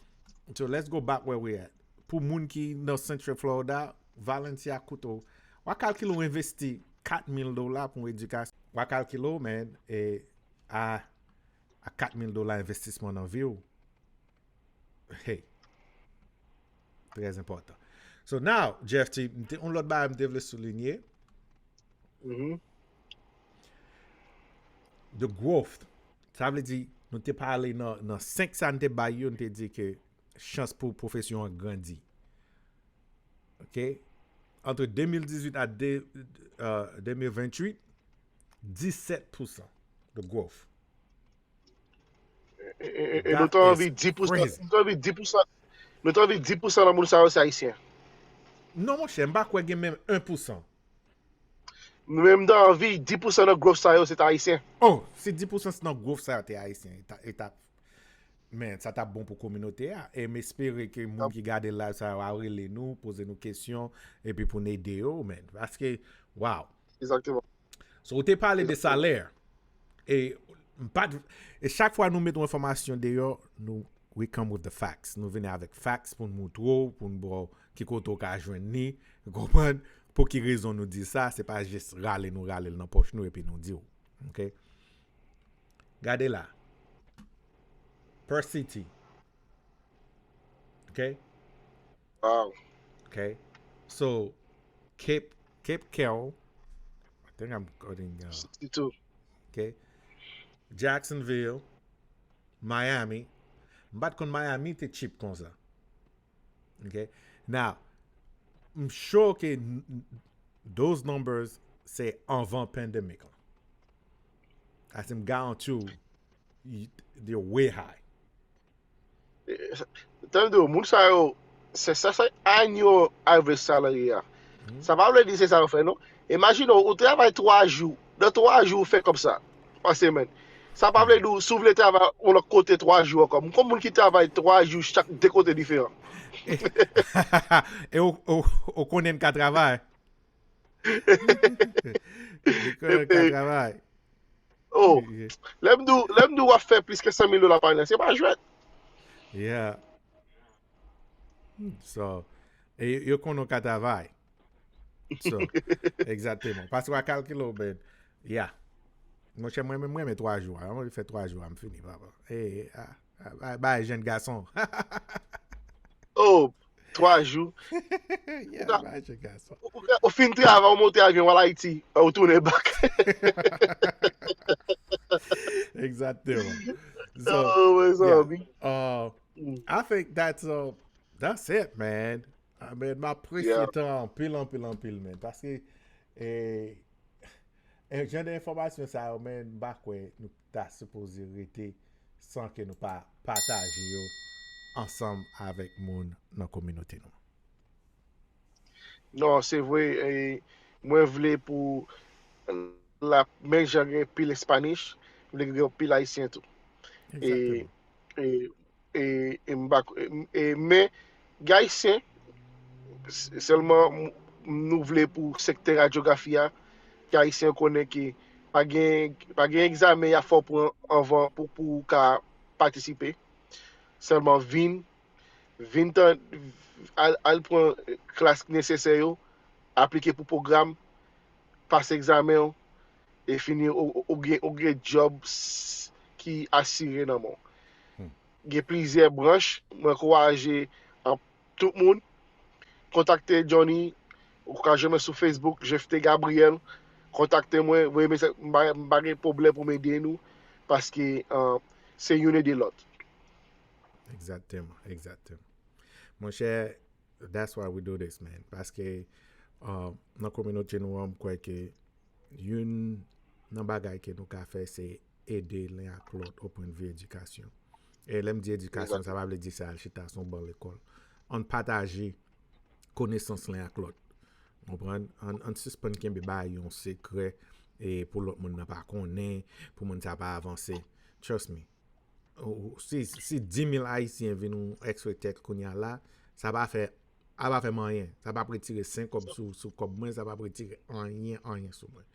so let's go back where we at. Pou moun ki nan Central Florida, Valencia koute w. W a kalkile w envesti kat mil dola pou yon edikasyon. W a kalkile w, man, e a, a kat mil dola envestisman nan vi w. Hey. Trè enpòtan. So now, Jeff T, m te- yon lòt bagay m te vle soulinye, Mhm. the growth. Sa vle di, nou te pale nan, nan senk sa n te bay yo, n te di ke chans pou pwofesyon an grandi. Ok? Entre deux mille dix-huit a de, uh, deux mille vingt-huit, disèt pousan de growth. E, e, e, e That nou te anvi is dis pousan, crazy. Nou te anvi dis pousan, nou te anvi dis pousan nan moun sa yo se ayisyen. Non, monchè, m pa kwè gen menm en pousan. Men m te anvi dis pousan nan growth sa yo se te ayisyen. Oh, si dis pousan nan growth sa yo te ayisyen, e ta, e ta, men, sa t ap bon pou kominote a. E m espere ke moun ki gade live sa yo a rele nou, poze nou kesyon, epi pou n ede yo, men. Paske, wow. Egzakteman. So, ou te pale de salè. E, m pa t- e chak fwa nou met yon enfòmasyon deyò, nou, we come with the facts. Nou vini avèk facts pou n moutre w, pou n ba w ki kote w ka jwenn li. Ou konprann? Pou ki rezon nou di sa, se pa jis rale nou rale l nan pòch nou epi nou di w. Ok? Gade la. Per city. Ok? Wow. Ok? So, Cape, Cape Carol, I think I'm quoting, uh, sixty-two. Ok? Jacksonville, Miami. M pa t konn Miami te cheap konsa. Ok? Now, m sure ke n- n- those numbers se anvan pandemic lan. As in, m garanti w, y- they're way high. Tande w, moun sa yo, se sa, se annual average salary a. Sa pa vle di se sa yo fè, non. Imajine w, ou travay twa jou. Nan twa jou, ou fè kòb sa, pa semèn. Sa pa vle di w, si w vle travay yon lòt kote twa jou ankò. M konn moun ki travay twa jou chak de kote diferan. E ou, ou, ou konnen n ka travay. Ou konnen n ka travay. Oh, lè m di w, lè m di w w ap fè plis ke san mil dola pa ane, se pa jwèt. Yeah. So, e yo konnen w ka travay. So, egzakteman. Paske w a kalkile w, ben, yeah. Monchè, mwen menm, mwen renmen twa jou a. Mwen fè twa jou a, m fini, papa. E, a, a, bay jenn gason. Oh, twa jou. Yeah, bay jenn gason. Ou, ou, ou fin travay, ou monte avyon, w al Ayiti, ou tounen back. Egzakteman. So, Oh, mezanmi. uh, I think that's uh, that's it, man. I mean, m apresye tan anpil, anpil, anpil, man. Paske e, e jan de enfòmasyon sa yo, man, m pa kwè nou ta sipoze rete san ke nou pa pataje yo ansanm avèk moun nan kominote nou. Non, se vre, e, mwen vle pou la, menm jan gen pil Espanish, m vle gen pil Ayisyen tou. E, Egzakteman. e, e, e m pa, e, e, men, gen Ayisyen, s- sèlman m- nou vle pou sektè radyografi a, ke Ayisyen konnen ke pa gen, pa gen egzamen y ap fè w pran anvan pou, pou w ka patisipe. Sèlman vin, vin tan, al, al pran klas ki nesesè yo, aplike pou pwogram, pase egzamen w, e fini ou, ou, ou gen, ou gen djòb s- ki asire nan men w. Gen plizyè branch, mwen ankouraje an- tout moun kontakte Johnny, ou ka jwenn mwen sou Facebook, Jefte Gabriel, kontakte mwen, voye mesaj, m pa m pa gen pwoblèm pou m ede nou, paske uh, se youn ede lòt. Egzakteman, egzakteman. Monchè, that's why we do this, man. Paske uh, nan kominote nou an, m kwè ke youn nan bagay ke nou ka fè, se ede len ak lòt o pwennvi edikasyon. E lè m di edikasyon, sa pa vle di se al chita sou yon ban lekòl. Ann pataje konesans len ak lòt. Konprann? Ann, ann sispann kenbe bagay yon sekrè e pou lòt moun nan pa konnen, pou moun sa pa avanse. Trust me. Ou- Si, si dis mil Ayisyen vin yon X-ray tech kounye a la, sa pa fè, sa pa fè m anyen. Sa pa retire senk kòb sou, sou kòb mwen, sa pa retire anyen, anyen sou mwen.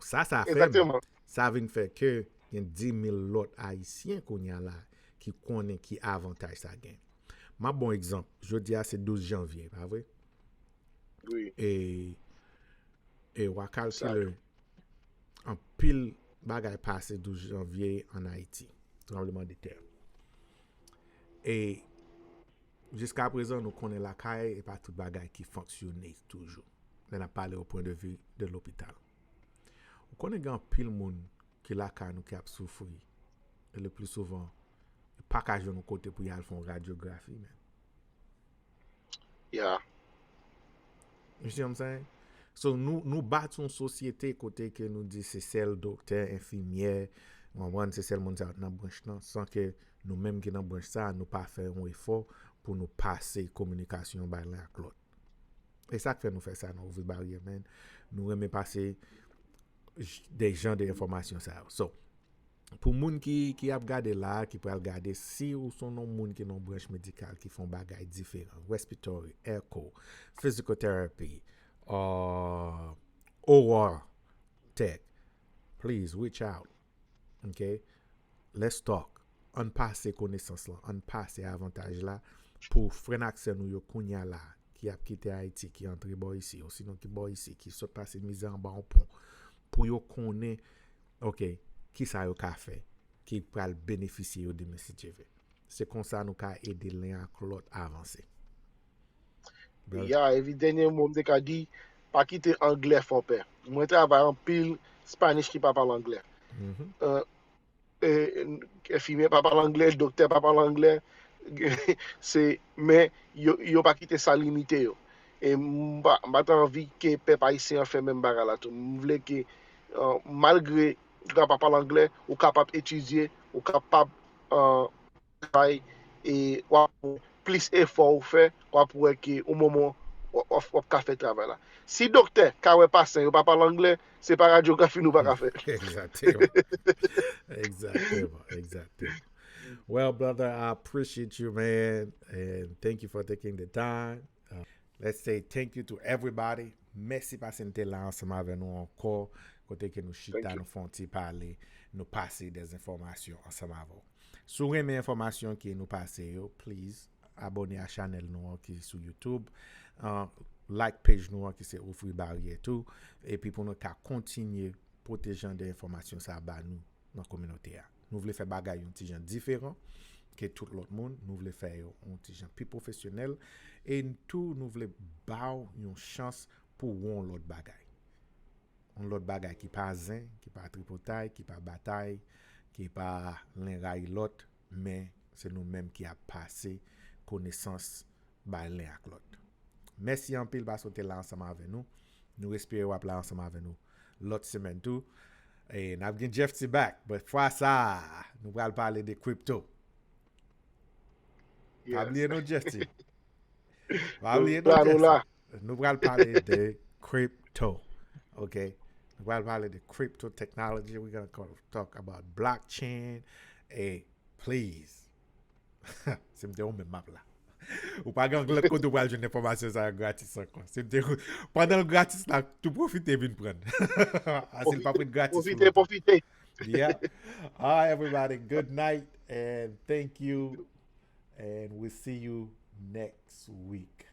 Sa, sa fè m, Egzakteman. Sa vin fè ke gen dis mil lòt Ayisyen kounye a la ki konnen ki avantaj sa gen. M ap ba w egzanp. Jodi a se douz janvye, pa vre? Wi. E, e w a kalkile anpil bagay pase douz janvye ann Ayiti. Tranblemanntè. E jiska prezan, nou konnen lakay, e pa tout bagay ki fonksyone toujou. Lè n ap pale o pwen de vi de lopital. Ou konnen gen anpil moun ki lakay nou ki ap soufri. E le pli souvan, yo pa ka jwenn yon kote pou y al fè yon radyografi, men. Yeah. You see what I'm saying? So, nou, nou bati yon sosyete kote ke nou di se sèl doktè, enfimyè, w konprann, se sèl moun sa yo nan branch lan, san ke nou menm ki nan branch sa, nou pa fè yon efò pou nou pase kominikasyon bay len ak lòt. E sa k fè nou fè sa, nou ouvri baryè, men nou renmen pase j- de jan de enfòmasyon sa yo. So, pou moun ki, ki ap gade la, ki pral gade, si ou se yon moun ki nan branch medikal ki fè yon bagay diferan, respiratory, echo, physical therapy, uh, oral tech, please reach out. Ok? Let's talk. Ann pase konesans lan, ann pase avantaj la pou frè n ak sè nou yo kounye a la, ki ap kite Ayiti, ki antre bò isi, osinon ki bò isi, ki sot pase mizè anba yon pon, pou yo konnen, ok, ki sa yo ka fè, ki pral benefisye yo demen si Dye vle. Se konsa nou ka ede len ak lòt avanse. Brother. Ya, epi dènye mo m te ka di, pa kite anglè fè w pè. Mwen travay anpil Spanish ki pa pale anglè. Mhm. Euh, e, enfimyè pa pale anglè, doktè pa pale anglè, Se, men yo, yo pa kite sa limite yo. E m pa, m pa t anvi ke pèp ayisyen an fè menm bagay la tou. M vle ke, uh, malgre ou kapab pale anglè, ou kapab etidye, ou kapab, uh, travay, e w ap plis efò ou fè, w ap wè ke yon moman w ap, w ap ka fè travay la. Si doktè ka wè pasyan yo pa pale anglè, se pa radyografi nou pa ka fè. Exactement. Exactement. Exactement. Well, brother, I appreciate you, man, and thank you for taking the time. Uh, let's say thank you to everybody. Mèsi paske n te la ansanm avè nou ankò, kote ke nou chita, nou fè yon ti pale, nou pase de enfòmasyon ansanm avè w. Si w renmen enfòmasyon ke nou pase yo, please abòne a chanèl nou an ki sou YouTube, uh, like page nou an ki se Ouvri Baryè tou, epi pou nou ka kontinye pwoteje jan de enfòmasyon sa a ba nou nan kominote a. Nou vle fè bagay yon ti jan diferan ke tout lòt moun, nou vle fè yo yon ti jan pi pwofesyonèl, e tou nou vle ba w yon chans pou w wè yon lòt bagay. Yon lòt bagay ki pa zen, ki pa tripotay, ki pa batay, ki pa len rayi lòt, men se nou menm ki ap pase konesans bay len ak lòt. Mèsi anpil paske w te la ansanm avè nou. Nou espere w ap la ansanm avè nou lòt semèn tou. E n ap gen Jeff T back, but fwa sa, nou pral pale de crypto. Pa bliye nou, Jeff T. Pa bliye nou, Jeff T. Nou pral pale de crypto. Ok? Nou pral pale de crypto technology. We're gonna talk about blockchain. E please, si m te ou menm m ap la. Ou pa gen lòt kote ou pral jwenn enfòmasyon sa yo gratis ankò. Si m te ou, pandan l gratis la, tou pwofite vin pran. Ase l pa pran gratis pou lontan. Pwofite, pwofite. Yeah. All right, everybody. Good night and thank you. And we'll see you next week.